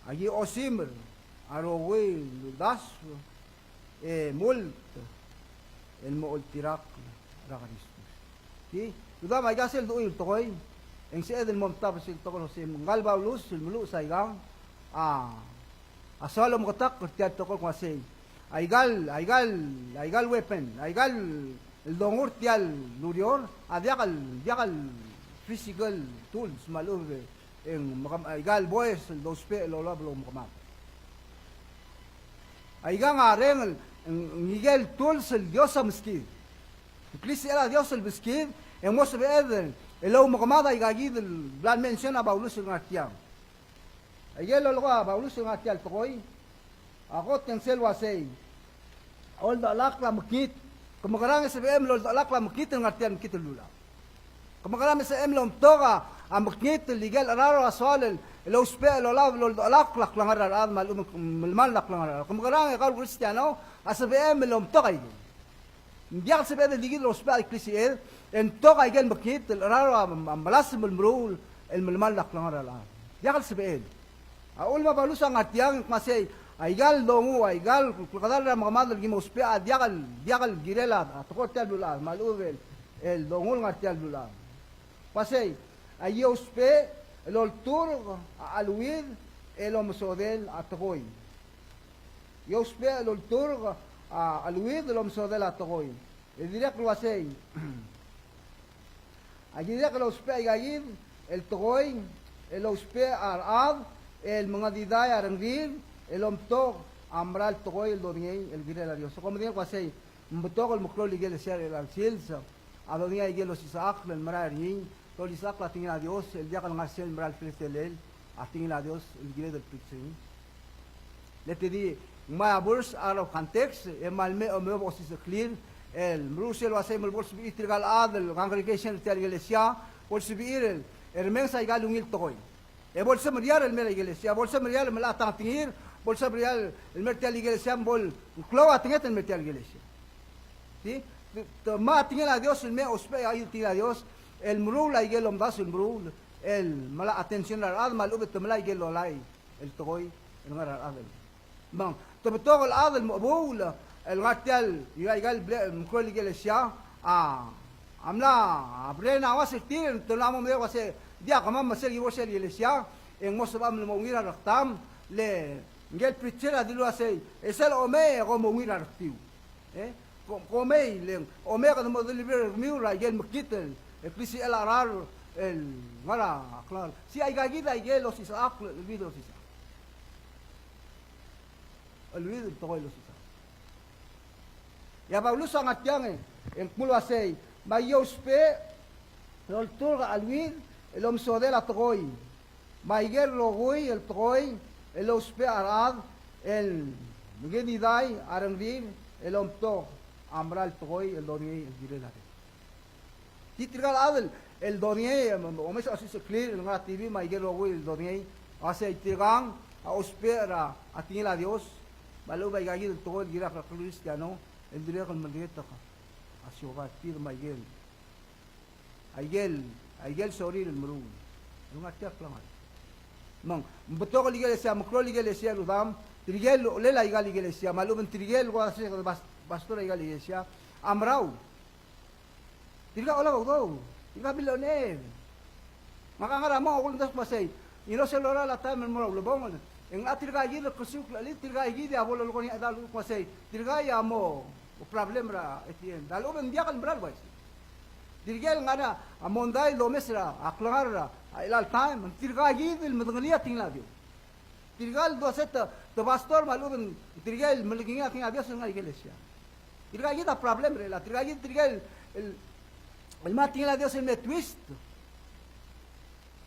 A ki osimer a rokui el uldasu e mult el mo oltirakl er a Kristus. Ki, uda me aika sel dechul el tekoi E ng sebeched el mo omtab er sel tekoi el uasei, ngka el Paulus el meluches aikang a, a soal omeketakl er tia el tekoi el uasei, aikal, aikal, aikal weapon, aikal el dongur tia el ureor a diak el, diak el physical tools me a lechub e ng mekemad, aikal boes el dousbech el olab el omekemad. Aikang a reng el, ng, ng ikel tools el Dios a meskid. Ng klisichel a Dios el meskid, e ng mo sebeched el oumekemad aikakid el bla lemention a Paulus el ngar tiang. Aikel lolekoi a Paulus el ngar tia el tekoi a kot e ng sel uasei, oldechelakl a mekngit. Ke mekerang e sebechem el oldechelakl a mekngit el ngar tia el mekngit el beluulechad? Ke mekerang e sebechem el omtok a mekngit el ikel cheraro a soal el, el ousbech el olab el oldechelakl a klengar er a rechad me a lechub e ng melemall a klengar er a rechad? Ke mekerang e kau el Kristiano a sebechem el omtok aikel? Ng diak el sebeched el di kid el ousbech a klisichel e ng tok aikel mekngit el cheraro a, a melasem el meruul el melemall a klengar er a rechad. Diak el sebeched. A uchul me a Paulus a ngar tiang e ng uasei, aikal dongu, aikal klekedall er a mekemad el ki mo ousbech a diak el, diak el kirel a tekoi er tia el beluulechad me a lechub el, el dongu el ngar tia el beluulechad. Uasei, a, e ousbech el olturk a cheleuid el omesodel a tekoi. E ousbech el olturk a cheleuid el omesodel a tekoi. E dirrek el uasei, a ki dirrek el ousbech aikakid el tekoi el ousbech a rechad el mengedidai a rengrir el omtok a mera el tekoi el dodengei el kirel a Dios. Kom medengei el uasei, ng betok el meklou el ikelesia er chelecha el sils a dodengei aikel osisechakl el merael er ngii, te olisechakl a tekingel a Dios el diak el ngar sel mera el teletelel a tekingel a Dios el kired el preach er ngii. Le te di ngmai a verse out of context, e kmal mei, e mei bo osisechakl el meruul sel uasei me bo lsebechir tirka el chad el congregation er tia el ikelesia, bo lsebechir el remenges aika el ungil tekoi. E bo lsemeriar el mei er a ikelesia, bo lsemeriar el melecha a tang a tekingir, bo lsemeriar el mei er tia el ikelesia, bo lklou a tenget el mei er tia el ikelesia. Di? Te, te mei a tekingel a Dios el mei ousbech a tekingel a Dios el meruul aikel omdasu el meruul el melai a attention er a rechad me a lechub e te melai aikel lolai el tekoi el ngar er a rechad el Me ng, te betok el chad el mo chebuul el ngar tia el, aika el ble-, meklou el ikelesia, a, a mla brainwash er tir, te mla mo medengei el uasei, diak, kemam me sel ki bo er sel ikelesia, e ng mo sebecham el mo ungil er a rektam, le ngike el preacher a dilu el uasei, e sel omei e kom mo ungil er a rektiu. E, kom, kom mei, le ng omei e kede mo deliver er kemiu er aike el mekngit el, el klisichel a cheral, el ngar er a klengar. Sei aika kid aike el osisechakl, el kid el osisechakl. Cheleuid el tekoi el osisechakl. E a Paulus a ngar tiang e ng kmo el uasei, me aki ousbech el olturk a cheleuid el omesodel a tekoi, me aike el rokui el tekoi el ousbech a rechad el mengedidai a rengrir el omtok a mera el tekoi el dodengei el kirel a Dios. Di tirka el chad el dodengei, e, me, me, omes a osisechakl el ngar er a T V me aike el rokui el dodengei, a uasei tirkang a ousbech er a tekingel a Dios, me a lechub aika kid el tekoi el kirel a Kristiano el dirrek el medengelteklii a siobai er tir me aike el, aike el, aike el sorir el meruul el ngar tia el klengar. Me ng betok el ikelesia, meklou el ikelesia el rudam, tirke el uchelel aika el ikelesia, me a lechub e ng tirke el kuk uasei kede pas-, pastor er aika el ikelesia a merau. Tirka a olab a udoud, tirka a billionaire. Ngak a ngar er a mong, a kulengda el kmo sei, ngii sel lorael a taem el mo er a ulebongel, e ng locha tirka kid el klisiuekl el, tirka kid a bo lolekoi er ngii a chedal el kmo sei, tirka a mo problem er a ATM. A lechub e ng diak el mera el uaisei. Tirke el ngar er a mondai el domes er a klengar er a chelecha el taem, tirka kid el medengelii a tekingel a Dios. Tirka el dua se te, te pastor me a lechub e ng tirke el melekingii a tekingel a Dios el ngar er a ikelesia. Tirka kid a problem er chelechang. Tirka kid tirke el, el, el mei a tekingel a Dios el me twist.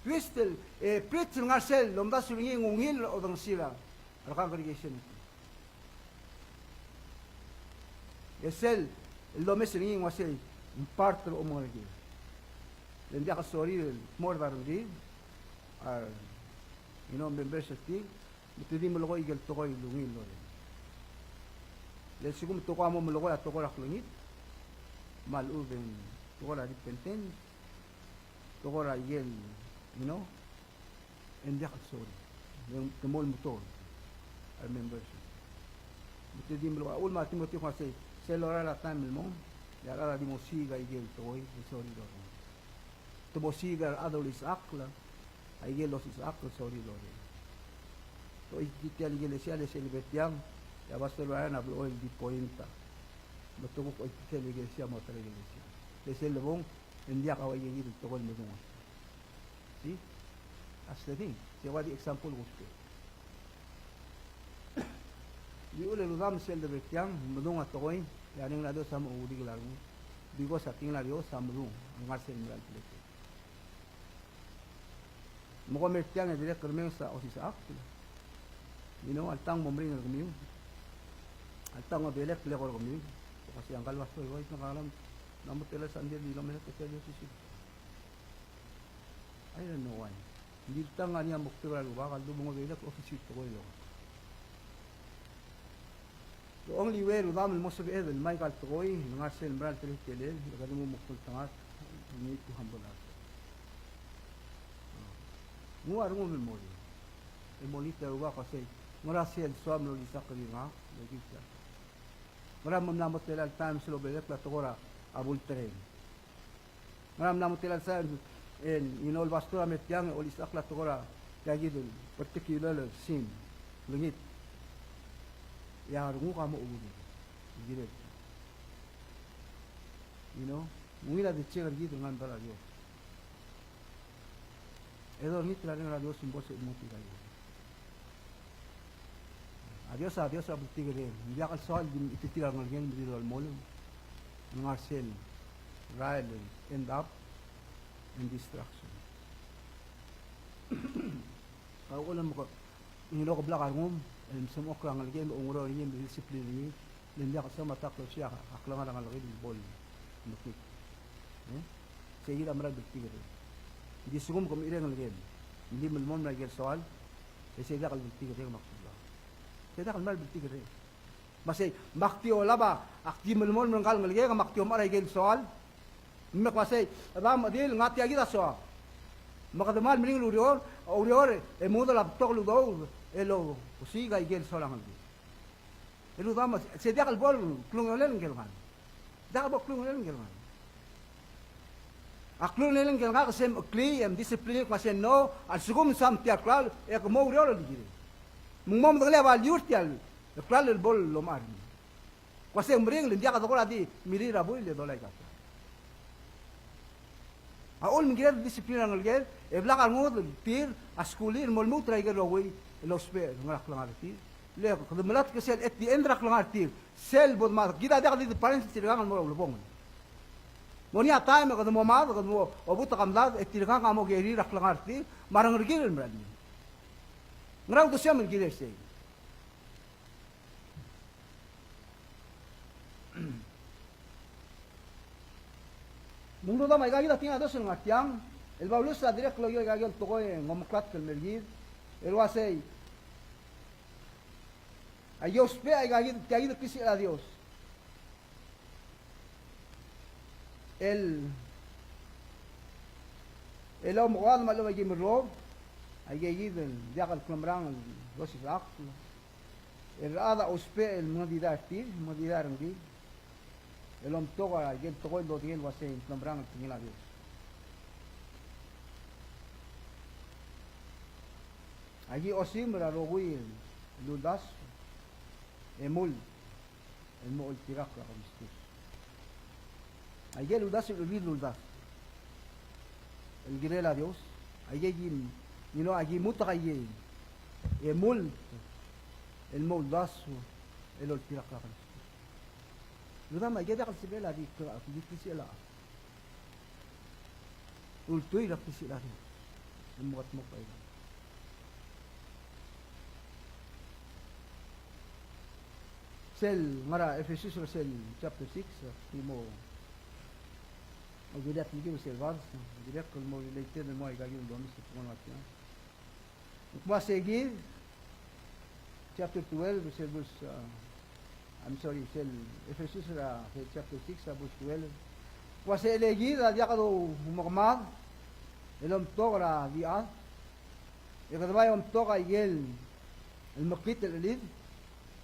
Twist el, e, preach el ngar sel lomdasu er ngii e ng ungil odengesir a re congregation. E sel, el domes er ngii e ng uasei, ng part er a omengereker. Le ng diak el sorir el kmo er a rengrir, a, you know, members er tir, me te di melekoi aike el tekoi el ungil el orrenges. Le lsekum te kuk mo melekoi a tekoi er a klengit, me a lechub e ng tekoi er a repentance, tekoi er a ikel, you know, e ng diak el sorir. E ng te mo lmuut a remember. Me te di melekoi, a uchul me a Timothy a kmo sei, sel lorael a taem el mong, e a rechad a di mo osiik aike el tekoi el sorir el orrenges. bo siik er a rechad el olisechakl, aike el osisechakl el sorir el orrenges. Te choitii tia el ikelesia, le sel lebo er tiang, e a Pastor Brian a blechoel di point a me te kuk choitii tia el ikelesia mo ta er a ikelesia. Le sel lebong, e ng diak a ua ikakid el tekoi el medung. See? That's the thing. Sei a ua di example el kuk Di uchul e rudam, sel debo er tiang, medung a tekoi, e a Reng er a Dios a mo oureor er a rengud. Because a tekingel a Dios a medung, a ngar sel mera el teletelel. Me kom er tiang e dirrek el remenges a osisechakl. You know, alta ng mo meringel er kemiu. Alta ng mo delek el eko er kemiu. Kuk sei a ngkal pastor, oi, ng kalamu, ng mo tela sandel di lomel e te sel osisiu. I don't know why. Ng di le tang a ngii a moktek er a Rubak a ldu bo ng obeilek el osisiu el tekoi el eko. The only way, rudam, el mo sebeched el mei aika el tekoi el ngar sel mera el teletelel, e kede mo mekngeltengat, we need to humble ourselves. Nguu a rengum el mo er ngii. E monitor er a Rubak el uasei, ngera sel soam el olisechakl er ngak, el olisechakl. Ngera me ng mla mo tela el times el obeilek a tekoi er a bultereng. Ngera me ng mla mo tela el times el, you know, el pastor a mei er tiang e olisechakl a tekoi er tia kid el particular el sin, lengit. E a renguk a mo oureor. Kirel. You know, ng ungil a di check er kid el ngar er a medal a Dios. E dolengit er a Reng er a Dios el mo sebeched el mo tirka el A Dios, a Dios a bltikerreng. Ng diak el soal di mechititerir a rengelekem el di lolemolem el ngar sel rael el end up in destruction. Kau ko le mo ko, ng ilo ke blak a rengum el msemechokl er a ngelekem, oungeroel er ngii, discipline er ngii, le ng diak el soam a ta el klosiak a klengar er a ngelekem el bo lemekngit. E? Sei kid a mera el bltikerreng. Ng di sekum ke mechir a ngelekem, ng di melemolem er a ikel soal, e sei diak el bltikerreng me ak soal. Sei diak el mera el bltikerreng. Me sei, me ak di olab a, ak di melemolem er ngka el ngelekek, me ak di omechar a ikel soal. Me ak uasei, chedam, chedil, ngak tia kid a soak. Me kede kmal meringel el oureor, oureor, e mengudel a betok el udoud, el osiik a ikel soal a ngelekek. E rudam, sei diak el bo el klungiolel ngike el ngalek. Diak el bo el klungiolel ngike el ngalek. A klungiolel ngike el ngalek a se mecheklii e mdiscipline el kmo se ng no, a lsekum ng soam tia el klalo, e ke mo oureor el kirel. Me ng mo medengelii a value er tia el klalo el bo lomechar er ngii. Kmo se ng meringel, ng diak dekora di mirir a buil e dolai a klalo. A uchul me ng kired el discipline er a ngelekel, e blak a rengud el tir a skulir el mo lmuut er a ikel rokui el ousbech el ngar er a klengar er tir. Le kede melatk er sel at the end er a klengar er tir, sel bo dmak, kid a diak di parents er tirkang el mo er a ulebongel. Mo er ngii a taem e kede mo mad, kede mo obut a kemdad, e tirkang a mo kerir a klengar er tir me a rengerekir el merael. Ngera uldesuem el kirel sei? Me ng rudam, aika kid a tekingel a Dios el ngar tiang, el Paulus a dirrek el okiu aika kid el tekoi e ng omeklatk el mer kid, el uasei, a ki ousbech aika kid, tia kid el klisichel a Dios. El, el omekoad me a lechub a ki merrob, aika kid el diak el klemerang el osisechakl. El rechad a ousbech el mengedidai er tir, mengedidai er ngii. El omtok a ikel tekoi el dodengei el uasei ng klemerang el tekingel a Dios. Aki osim er a rokui el uldasu e mult el mo oltirakl er a Kristus. Aike el uldasu el real uldasu el kirel a Dios, aike ki, you know, aki mutek aike e mult el mo uldasu el oltirakl er a Kristus. Rudam, aike diak el sebechel a di, di klisichel a Ultuil er a klisichel a Dios. E mo kldmokl er a ika. Sel ngar er a Ephesus er sel chapter six, e di mo, a dirrek el kirel sel verse, a dirrek el mo related el mo aika kid el domes el tekoi er tia. Kmo a se kid, chapter twelve, sel verse, uh, I'm sorry, sel Ephesus er a, sel chapter six, a verse twelve. Kmo a se el kid a diak dou mekemad el omtok er a di chad, e kede bai omtok a ikel mekngit el chelid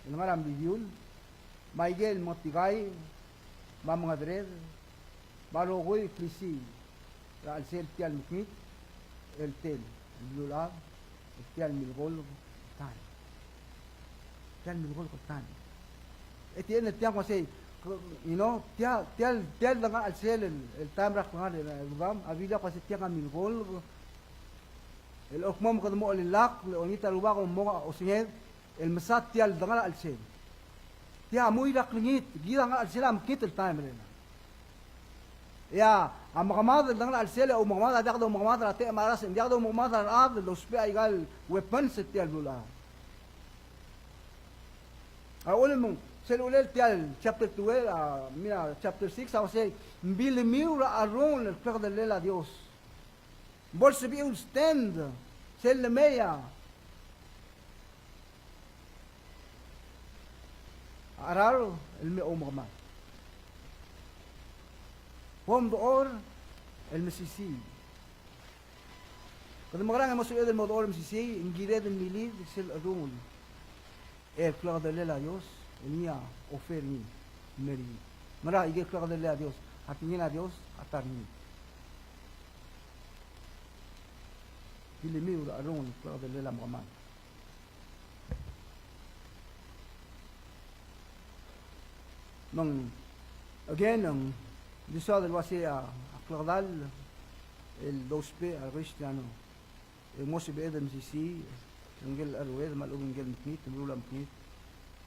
el ngar er a mlidiul, me a ikel mengetikai, me a mengedereder, me a rokui el klisiich er a chelsel tia el mekngit el tel, el beluulechad, el tia el milkolk el taem. Tia el milkolk el taem. E tia el tiang uasei, you know, tia, tia el, tia el dengar er a chelsel el, el taem er a klengar er a rubak, a Biblia a kmo uasei tiang a milkolk el kmo me kede mo chelellakl, el olengit a rubak el mo osenged, el mesa tia el dengar er a chelsel. Tia a mui er a klengit, kid a ngar er a chelsel a mekngit el taem er ngii. E a mekemad el dengar er a chelsel, e a oumekemad a diak doumekemad er a techemechar a chad, diak doumekemad er a rechad el dousbech aika el weapons er tia el beluulechad. A ulemeng, sel ulel tia el chapter twelve, a, mira, chapter six, a uasei, ng bilemiu er a cherrungel el klekedellel a Dios. Bo lsebechiu el stand, sel lemei a cheraro el me oumekemad. Bo mdechor el mesisiich. Kede mekerang e mo sebeched el mo dechor el mesisiich, ng kired el milid sel cherrungel el klekedellel a Dios, el ngii a offer er ngii el mer ngii. Ngera, aike el klekedellel a Dios, a tekingel a Dios a ta er ngii. Bilemiu er a cherrungel el klekedellel a mekemad. Me ng, again, ng di soad el uasei a, a klekedall el dousbech a re Kristiano. E ng mo sebeched el mesisiich, ngike el cherued me a lechub ngike el mekngit, meruul a mekngit,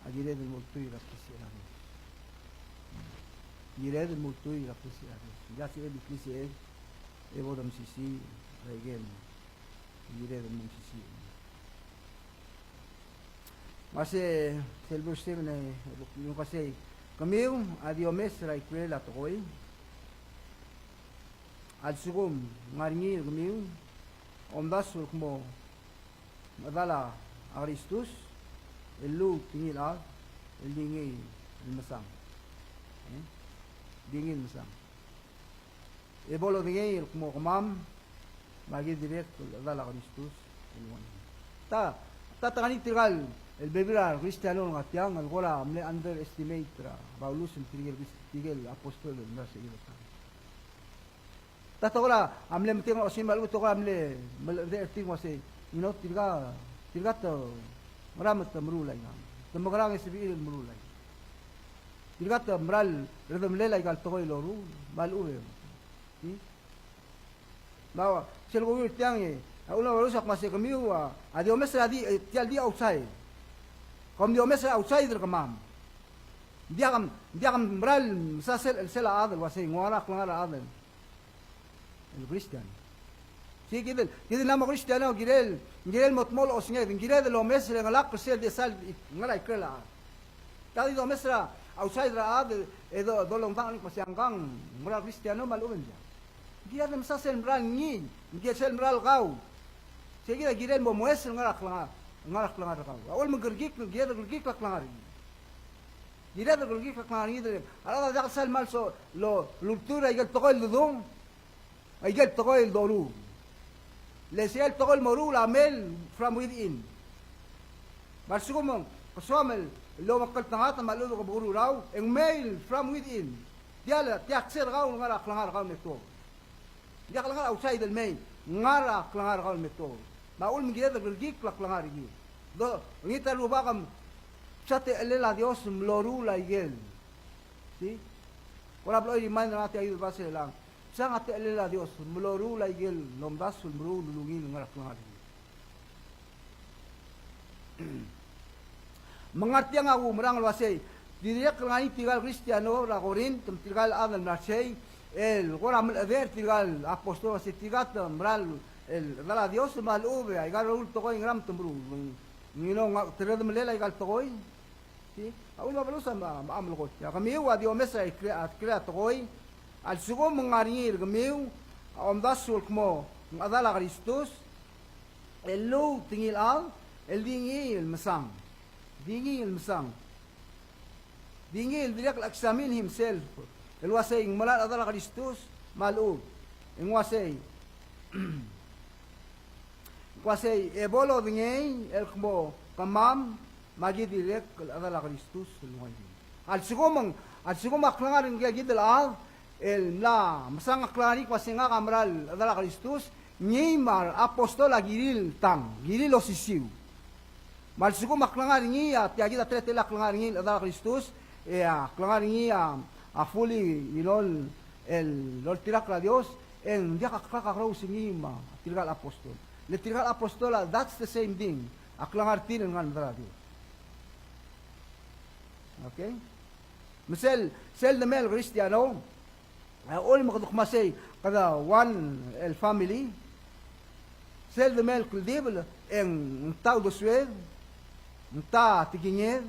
a kired el mo ultuil er a klisichel a Dios. Kired el mo ultuil er a klisichel a Dios. Ng diak sebeched el klisichel e bo de mesisiich er a ikel kired el mo mesisiich. Me se, sel verse seven e, e ng uasei, kemiu a di omes er a ikrel a tekoi, a lsekum ng ngar er ngii er kemiu a omdasu el kmo ng chedal a Kristus, el lluut ngii el chad, el di ngii el mesang. E? Di ngii el mesang. E bo lodengei el kmo kemam, me aki dirrek el chedal a Kristus el ua ngii. Ta, ta, ta ngar er ngii tirka el bebil er a Kristiano el ngar tiang, el kora mle underestimate er a Paulus el tirke el, tirke el apostol el mla er sei er a Ta, ta kora a mle metengel a osengir me a lechub e te kora mle, mle, mle er tir el uasei, you know, tirka, tirka te, ngera me te meruul aikang. Te mekerang e sebechir el meruul aikang. Tirka te mera el redemelel aika el tekoi el loruul, me a lechub e. Hmm? Me a, sel kuk tiang e, a ulebengelel a Paulus a kmo uasei kemiu a, a di omes er a di, e, tia el di outside. Kom di omes er a outside er kemam. Ng diak, ng diak mera el mesa sel, sel a chad el uasei, ng ua ngera a klengar er a chad el el Kristiano. Sei kid el, kid el mla mo Kristiano, ng kirel, ng kirel mo dmolech a osenged, ng kired el omes e ngelakl er sel di sal, ngar er a ikrel a chad. Te di domes er a outside er a chad, e do, dolengdang el kmo sei ngkang, ng mera el Kristiano me a lechub e ng diak. Ng kired el mesa sel mera el ngii, ng kired sel mera el kau. Sei kid a kirel mo omes el ngar er a klengar, ngar er a klengar er kau. A ulebengelel, ng kired el kerekikl a klengar er ngii. Kired el kerekikl a klengar er ngii, a rechad a diak el sal mal so, lo, lultuil er a ikel tekoi el dedung, a ikel tekoi el doruul. Le sei el tekoi el moruul a mei el from within. Me a lsekum e ng, ke soam el, el omekngeltengat me a lechub e ke bekerurau, e ng mei el from within. Tia el, tia el sel kau el ngar er a klengar er kau el me tuobed. Ng diak el ngar er a outside el mei, ngar er a klengar er kau el me tuobed. Me a ulebengelel ng kired el kerekikl a klengar er kid. Do, ngii a ta el rubak me, msa techellel a Dios me loruul a ikel. See? Kora blo remind er ngak tia el basel el ng, msa techellel a Dios me loruul a ikel lomdasu el meruul el ungil el ngar er a klengar er kid. Me ng ngar tiang a kumerang el uasei, dirrek el ngar er ngii tirka el Kristiano er a Korint, me tirka el chad el mla er sei, el kora melechedech er tirka el apostol el uasei tirka te mera el chedal a Dios me a lechub e aika el rokui el tekoi ngera me te meruul. Ng, you know, ng teredemelel aika el tekoi. See? A ulebengelel a Paulus a me, me a melekoi. A kemiu a di omes er a ikrel, a ikrel a tekoi, a lsekum ng ngar er ngii er kemiu a omdasu el kmo ng chedal a Kristus, el lluut ngii el chad, el di ngii el mesang. Di ngii el mesang. Di ngii el dirrek el examine himself. El uasei ng mera el chedal a Kristus, me a lechub. Ng uasei, ng uasei, e bo lodengei el kmo kemam, me aki dirrek el chedal a Kristus el ua ngii. A lsekum ng, a lsekum a klengar er ngii kid el chad, el mla mesang a klengar er ngii el kmo se ngak a mera el chedal a Kristus, ngii me a apostol a kirir el tang, kirir el osisiu. Me a lsekum a klengar er ngii, a tia kid a teletelel a klengar er ngii el chedal a Kristus, e a klengar er ngii a, a fully, you know, el oltirakl er a Dios, e ng diak a klekakerous er ngii me tirka el apostol. Le tirka el apostol a, that's the same thing. A klengar er tir el ngar er a medal a Dios. Okay? Me sel, sel demei el Kristiano, a uchul me kede kmo sei, kede one el family, sel demei el kldibel, e ng ta uldesued, ng ta tekinged,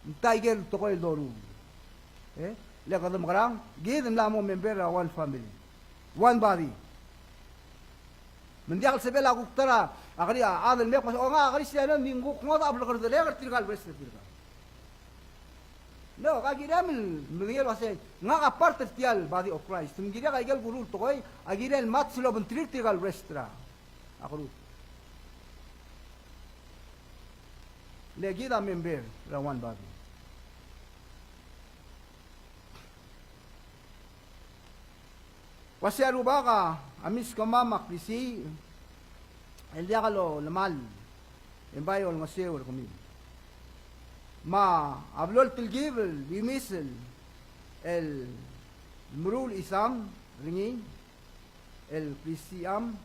ng ta ikel tekoi el doruul. E? Le kede mekerang, kid el mla mo member er a one family. One body. Me ng diak el sebechel a kuk ta er a, a kri-, a chad el mei el kmo, o ngak a Kristiano, ng di kuk ngodech a blekerdelek er tirka el rest er tirka. No, ka kirem el medengei el uasei, ngak a part er tia el body of Christ. Me ng kirek a ikel kuruul el tekoi a kirel match el obengterir tirka el rest er a group. Le kid a member er a one body. Uasei a Rubak a meskemam a klisiich el diak lolemall e ng bai olengeseu er kemiu. Me a blo el telkib el imis el, el meruul a chisam er ngii el klisicham,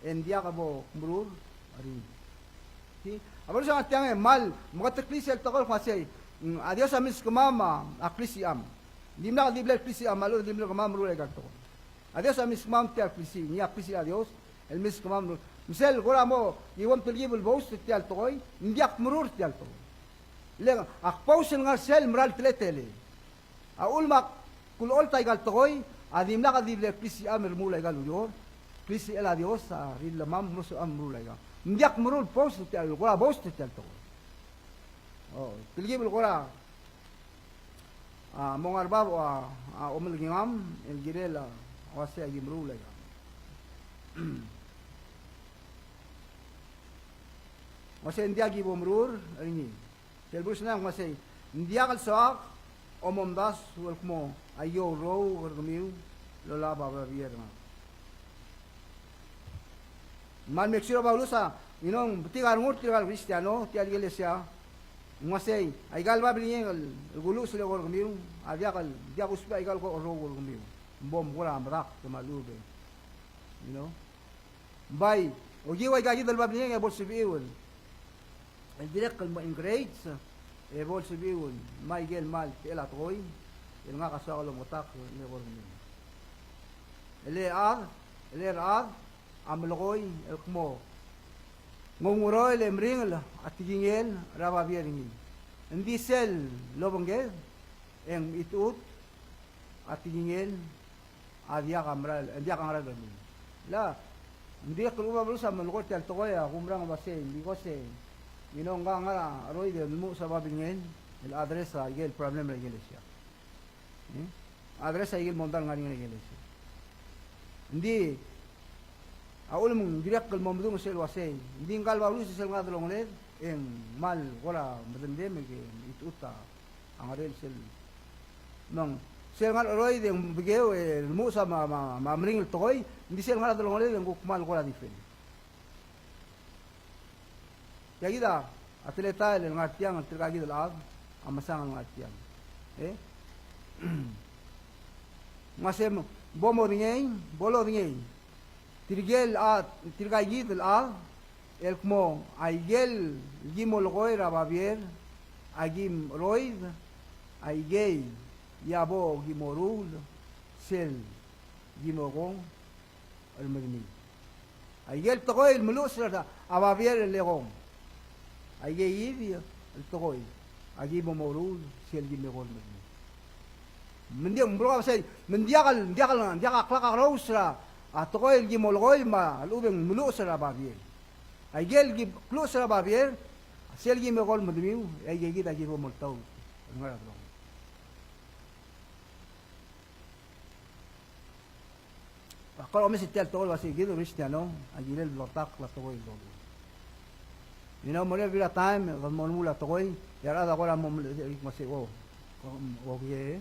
e ng diak bo kmerur er ngii. Okay? A Paulus a ngar tiang e kmal meketeklii sel tekoi el kmo sei, mm, a Dios a meskemam a, a klisicham. Dimlak di mle klisicham, a lechub e di mle kemam meruul aika el tekoi. A Dios a meskemam tia el klisiich, ngii a klisiich er a Dios el meskemam meruul. Me sel kora mo, di bo mtelkib el boast er tia el tekoi, ng diak kmerur tia el tekoi. Le ak boast el ngar sel mera el teletelel. A uchul me ak kulecholt aika el tekoi, a dimlak di le klisicham el remuul aika el ureor, klisichel a Dios a rirellemam, mlo sebecham el meruul aika. Ng diak meruul boast er tia el, kora boast er tia el tekoi. O, telkib el kora, a, mo ngar er bab a, a, omelekingam, el kirel a, uasei a ki meruul aika. Uasei ng diak ki bo meruul er ngii. Sel verse nine a kmo sei, ng diak el soak a omdasu el kmo aki oureor er kemiu el olab a babier er ngak. Me a make sure a Paulus a, you know, ng betik a rengul er tirka el Kristiano, tia el ikelesia, ng uasei, aika el babilngel el kuluches el eko er kemiu a diak el, diak kusbech aika el ko oureor er kemiu. Ng bo mkora medakt me a lechub e, you know. Ng bai, okiu aika kid el babilngel e bo lsebechiu el, el dirrek el mo encourage, e bo lsebechiu el ngmai ikel kmal techel a tekoi el ngak a soak el omeketakl el eko er kemiu. E le chad, e le rechad a melekoi el kmo ng oungeroel e meringel a tekingel er a babier er ngii. Ng di sel lobengked e ng mechitechut a tekingel a diak a merael, a diak a ngera el remei. Le ng dirrek el kuk a Paulus a melekoi er tia el tekoi a kumerang el uasei, because, you know, ngka a ngar er a cheroid e lmuches a babilngel el address a ikel problem er a ikelesia. E? Address a ikel mondai el ngar er ngii er a ikelesia. Ng di, a uchul me ng dirrek el mo medung sel uasei, ng di ngka el Paulus sel ngar er a delongeled, e ng kmal kora medengei me ke mechitechut a a ngerel sel. Me ng sel ngar er a cheroid e ng bekeu e lmuches a me a, me a, me a meringel el tekoi, ng di sel ngar er a delongeled e ng kuk kmal kora defend. Tia kid a teletael el ngar tiang, tirka kid el chad a mesang el ngar tiang. E? Ng uasei me bo modengei, bo lodengei. Tirke el chad, tirka kid el chad, el kmo, aikel ki molekoi er a babier a ki mecheroid, aikei a bo ki moruul sel ki mekong el medemiu. Aikel tekoi el meluches er a babier el ekong. Aikei kid el tekoi a ki bo moruul sel ki mekong el medemiu. Me ng di, me ng blo ua sei, me ng diak el, diak el, diak a klekakerous er a tekoi el ki molekoi me a lechub e ng meluches er a babier. Aikel ki kluches er a babier, sel ki mekong el medemiu, e aikei kid a ki bo moltaut el ngar er a delongeled. Ak kora omes er tia el tekoi el uasei kid el Kristiano a kirel bleketakl a tekoi el doruul. You know, mo er a bebil er a taem, e kede mo meruul a tekoi, e a rechad a kora mo mle, e, mo sei, o, o, okay.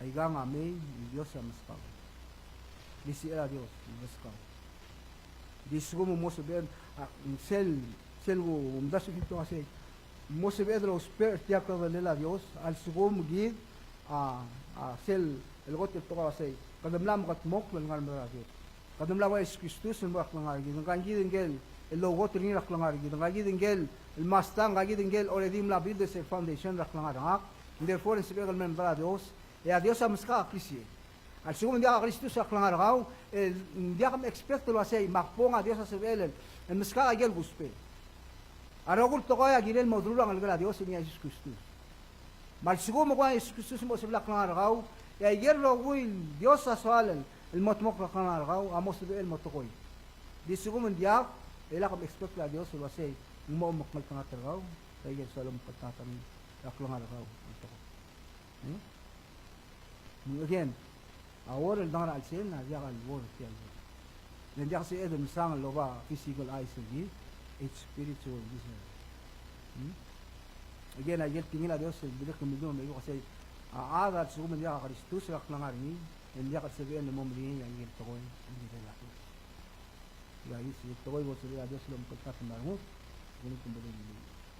Aikang a mei, e Dios a meskau. Di sel a Dios, meskau. Di lsekum mo sebechel, a, sel, sel kumdasu el kmo sei, mo sebeched el ousbech er tia el kedelel a Dios, a lsekum kid, a, a, sel, el kot el tekoi a sei, kede mla mekedmokl el ngar er a medal a Dios. Kede mla ua Jesus Kristus el mo er a klengar er kid, ngka kid ngike el loukot er ngii er a klengar er kid, ngka kid ngike el masta, ngka kid ngike el already mla build er sel foundation er a klengar er ngak. Therefore, e ng sebechek el mei er a medal a Dios, e a Dios a meskak a klisiich. A lsekum ng diak a Kristus er a klengar er kau, e ng diak mexpect el uasei, me a kbong a Dios a sebechel el meskak aike el kusbech. A rokui el tekoi a kirel el mo deruul a Ngelekel a Dios el ngii a Jesus Kristus. Me a lsekum e kuk a Jesus Kristus a mo sebechel a klengar er kau, e aike el rokui el Dios a soal el mo dmokl er a klengar er kau a mo sebechel el mo tekoi. Di lsekum ng diak, e lak mexpect a Dios el uasei, ng mo omekngeltengat er kau, e aike el soal el omekngeltengat er ngii er a klengar er kau el tekoi. Hmm? Again, a word el dengar er a chelsel a diak el word er tia el word. Le ng diak sebeched el mesang el oba physical eyes er kid, it's spiritual vision. Hmm? Again, aike el tekingel a Dios el dirrek el meldung el me uasei, a chad a lsekum ng diak a Kristus er a klengar er ngii, e ng diak el sebechel el mo melekoi aike el tekoi el kirel a Dios. Ika, isei el tekoi bo lsebechel a Dios el omekngeltengat me a renguk, kuk ng bedul.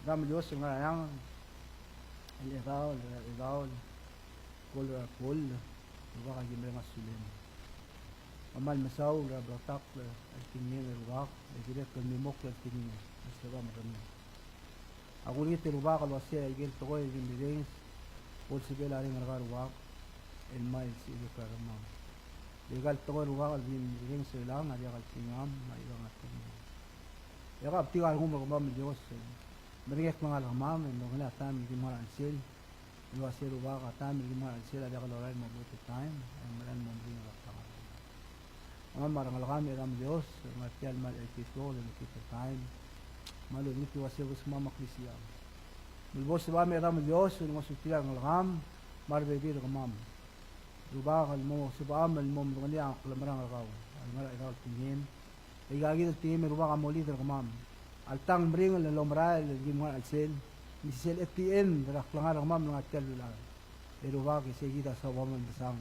Rechedam el Dios el ngar er a eanged, el Chedaol er a chedaol, Kool er a kool, Rubak, aki mereng a sulem. Kmal mesaul er a bleketakl el tekingem e Rubak, e dirrek el mimokl el tekingem, el sebecham el rengum. Ak olengit e Rubak el uasei aike el tekoi el kim rirenges, bo lsebechel a Reng er kau Rubak, el mei el sechebek er a rengmam. Le aika el tekoi Rubak el kim rirenges er chelechang a diak el tekingam, me a ikang a tekingem. E ak betik a rengum er kemam el Dios, el merengek el ngalek er kemam, el olengeseu a taem el kim ngar er a chelsel, el uasei Rubak a taem el kim ngar er a chelsel a diak lorael el mo bleketakl el taem, e meral mo meringel er a klengar. Kemam a rengelekam e Chedam el Dios, el ngar tia el kmal el kid el taem. Me a lolengit el uasei bo lsebechemam a klisicham. Me bo lsebechemam e Chedam el Dios, el ngosuterir a rengelekam, me a rebebil er kemam. Rubak el mo sebechemam el mo medengelii a klemerang er kau, el ngar er a chedaol el tekingem. E aika kid el tekingem e Rubak a mo lead er kemam. Alta ng meringel el omerael el kim ngar er a chelsel, me sel at the end er a klengar er kemam el ngar tia el beluulechad. E Rubak e sei kid a soam el mesang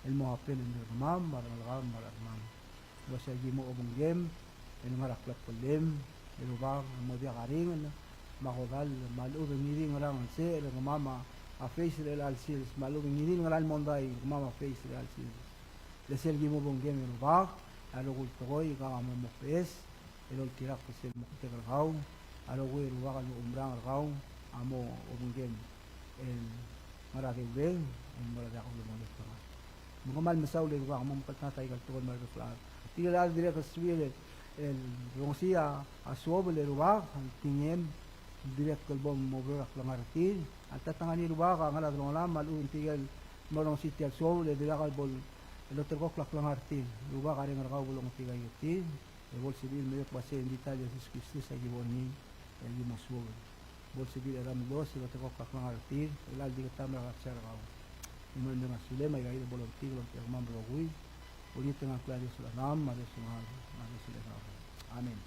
el mo happen er kemam, me a rengelekam, me a rechedemam. El uasei aki mo obengkem el ngar er a klebkellem, e Rubak, mo diak a ringel, me a kodall, me a lechub e ng ngii di el ngerang el secher er kemam a face er chelecha el sils, me a lechub e ng ngii di el ngerang el mondai er kemam a face er chelecha el sils. Le sel kim obengkem e Rubak, a rokui el tekoi, kau a mo mo beches, el oltirakl er sel moktek er kau, a rokui e Rubak el mo oumerang er kau, a mo obengkem el ngar er a deureng, el mo er a diak el mo olengit er kau. Me kmal mesaul e Rubak, me mekngeltengat aika el tekoi el mla er a bek el chad. Tirke el chad el dirrek el sebechir el rongesii a suobel e Rubak, el tekingem, dirrek el bo moberau er a klengar er tir. Alta, a ngar er ngii Rubak a ngar er a delongelam, me a lechub e ng tirke el mo rongesii tia el suobel, e dirrek el bo loterekokl a klengar er tir. Rubak a Reng er kau bo longetik aike er tir. E bo lsebechir el mei el kmo sei, ng di ta el Jesus Kristus a ki bo er ngii, e aki mo suobel. Bo lsebechir e Chedam el Dios el oterekokl a klengar er tir, el di ketamel a rapture er kau. Ng mei el mereng a sulem, aika kid a bo lomtik el omtechei er kemam el rokui. Olengit er ngak el Dios el Chedam, me a Dios el Ngalek, me a Dios el Chedaol. Amen.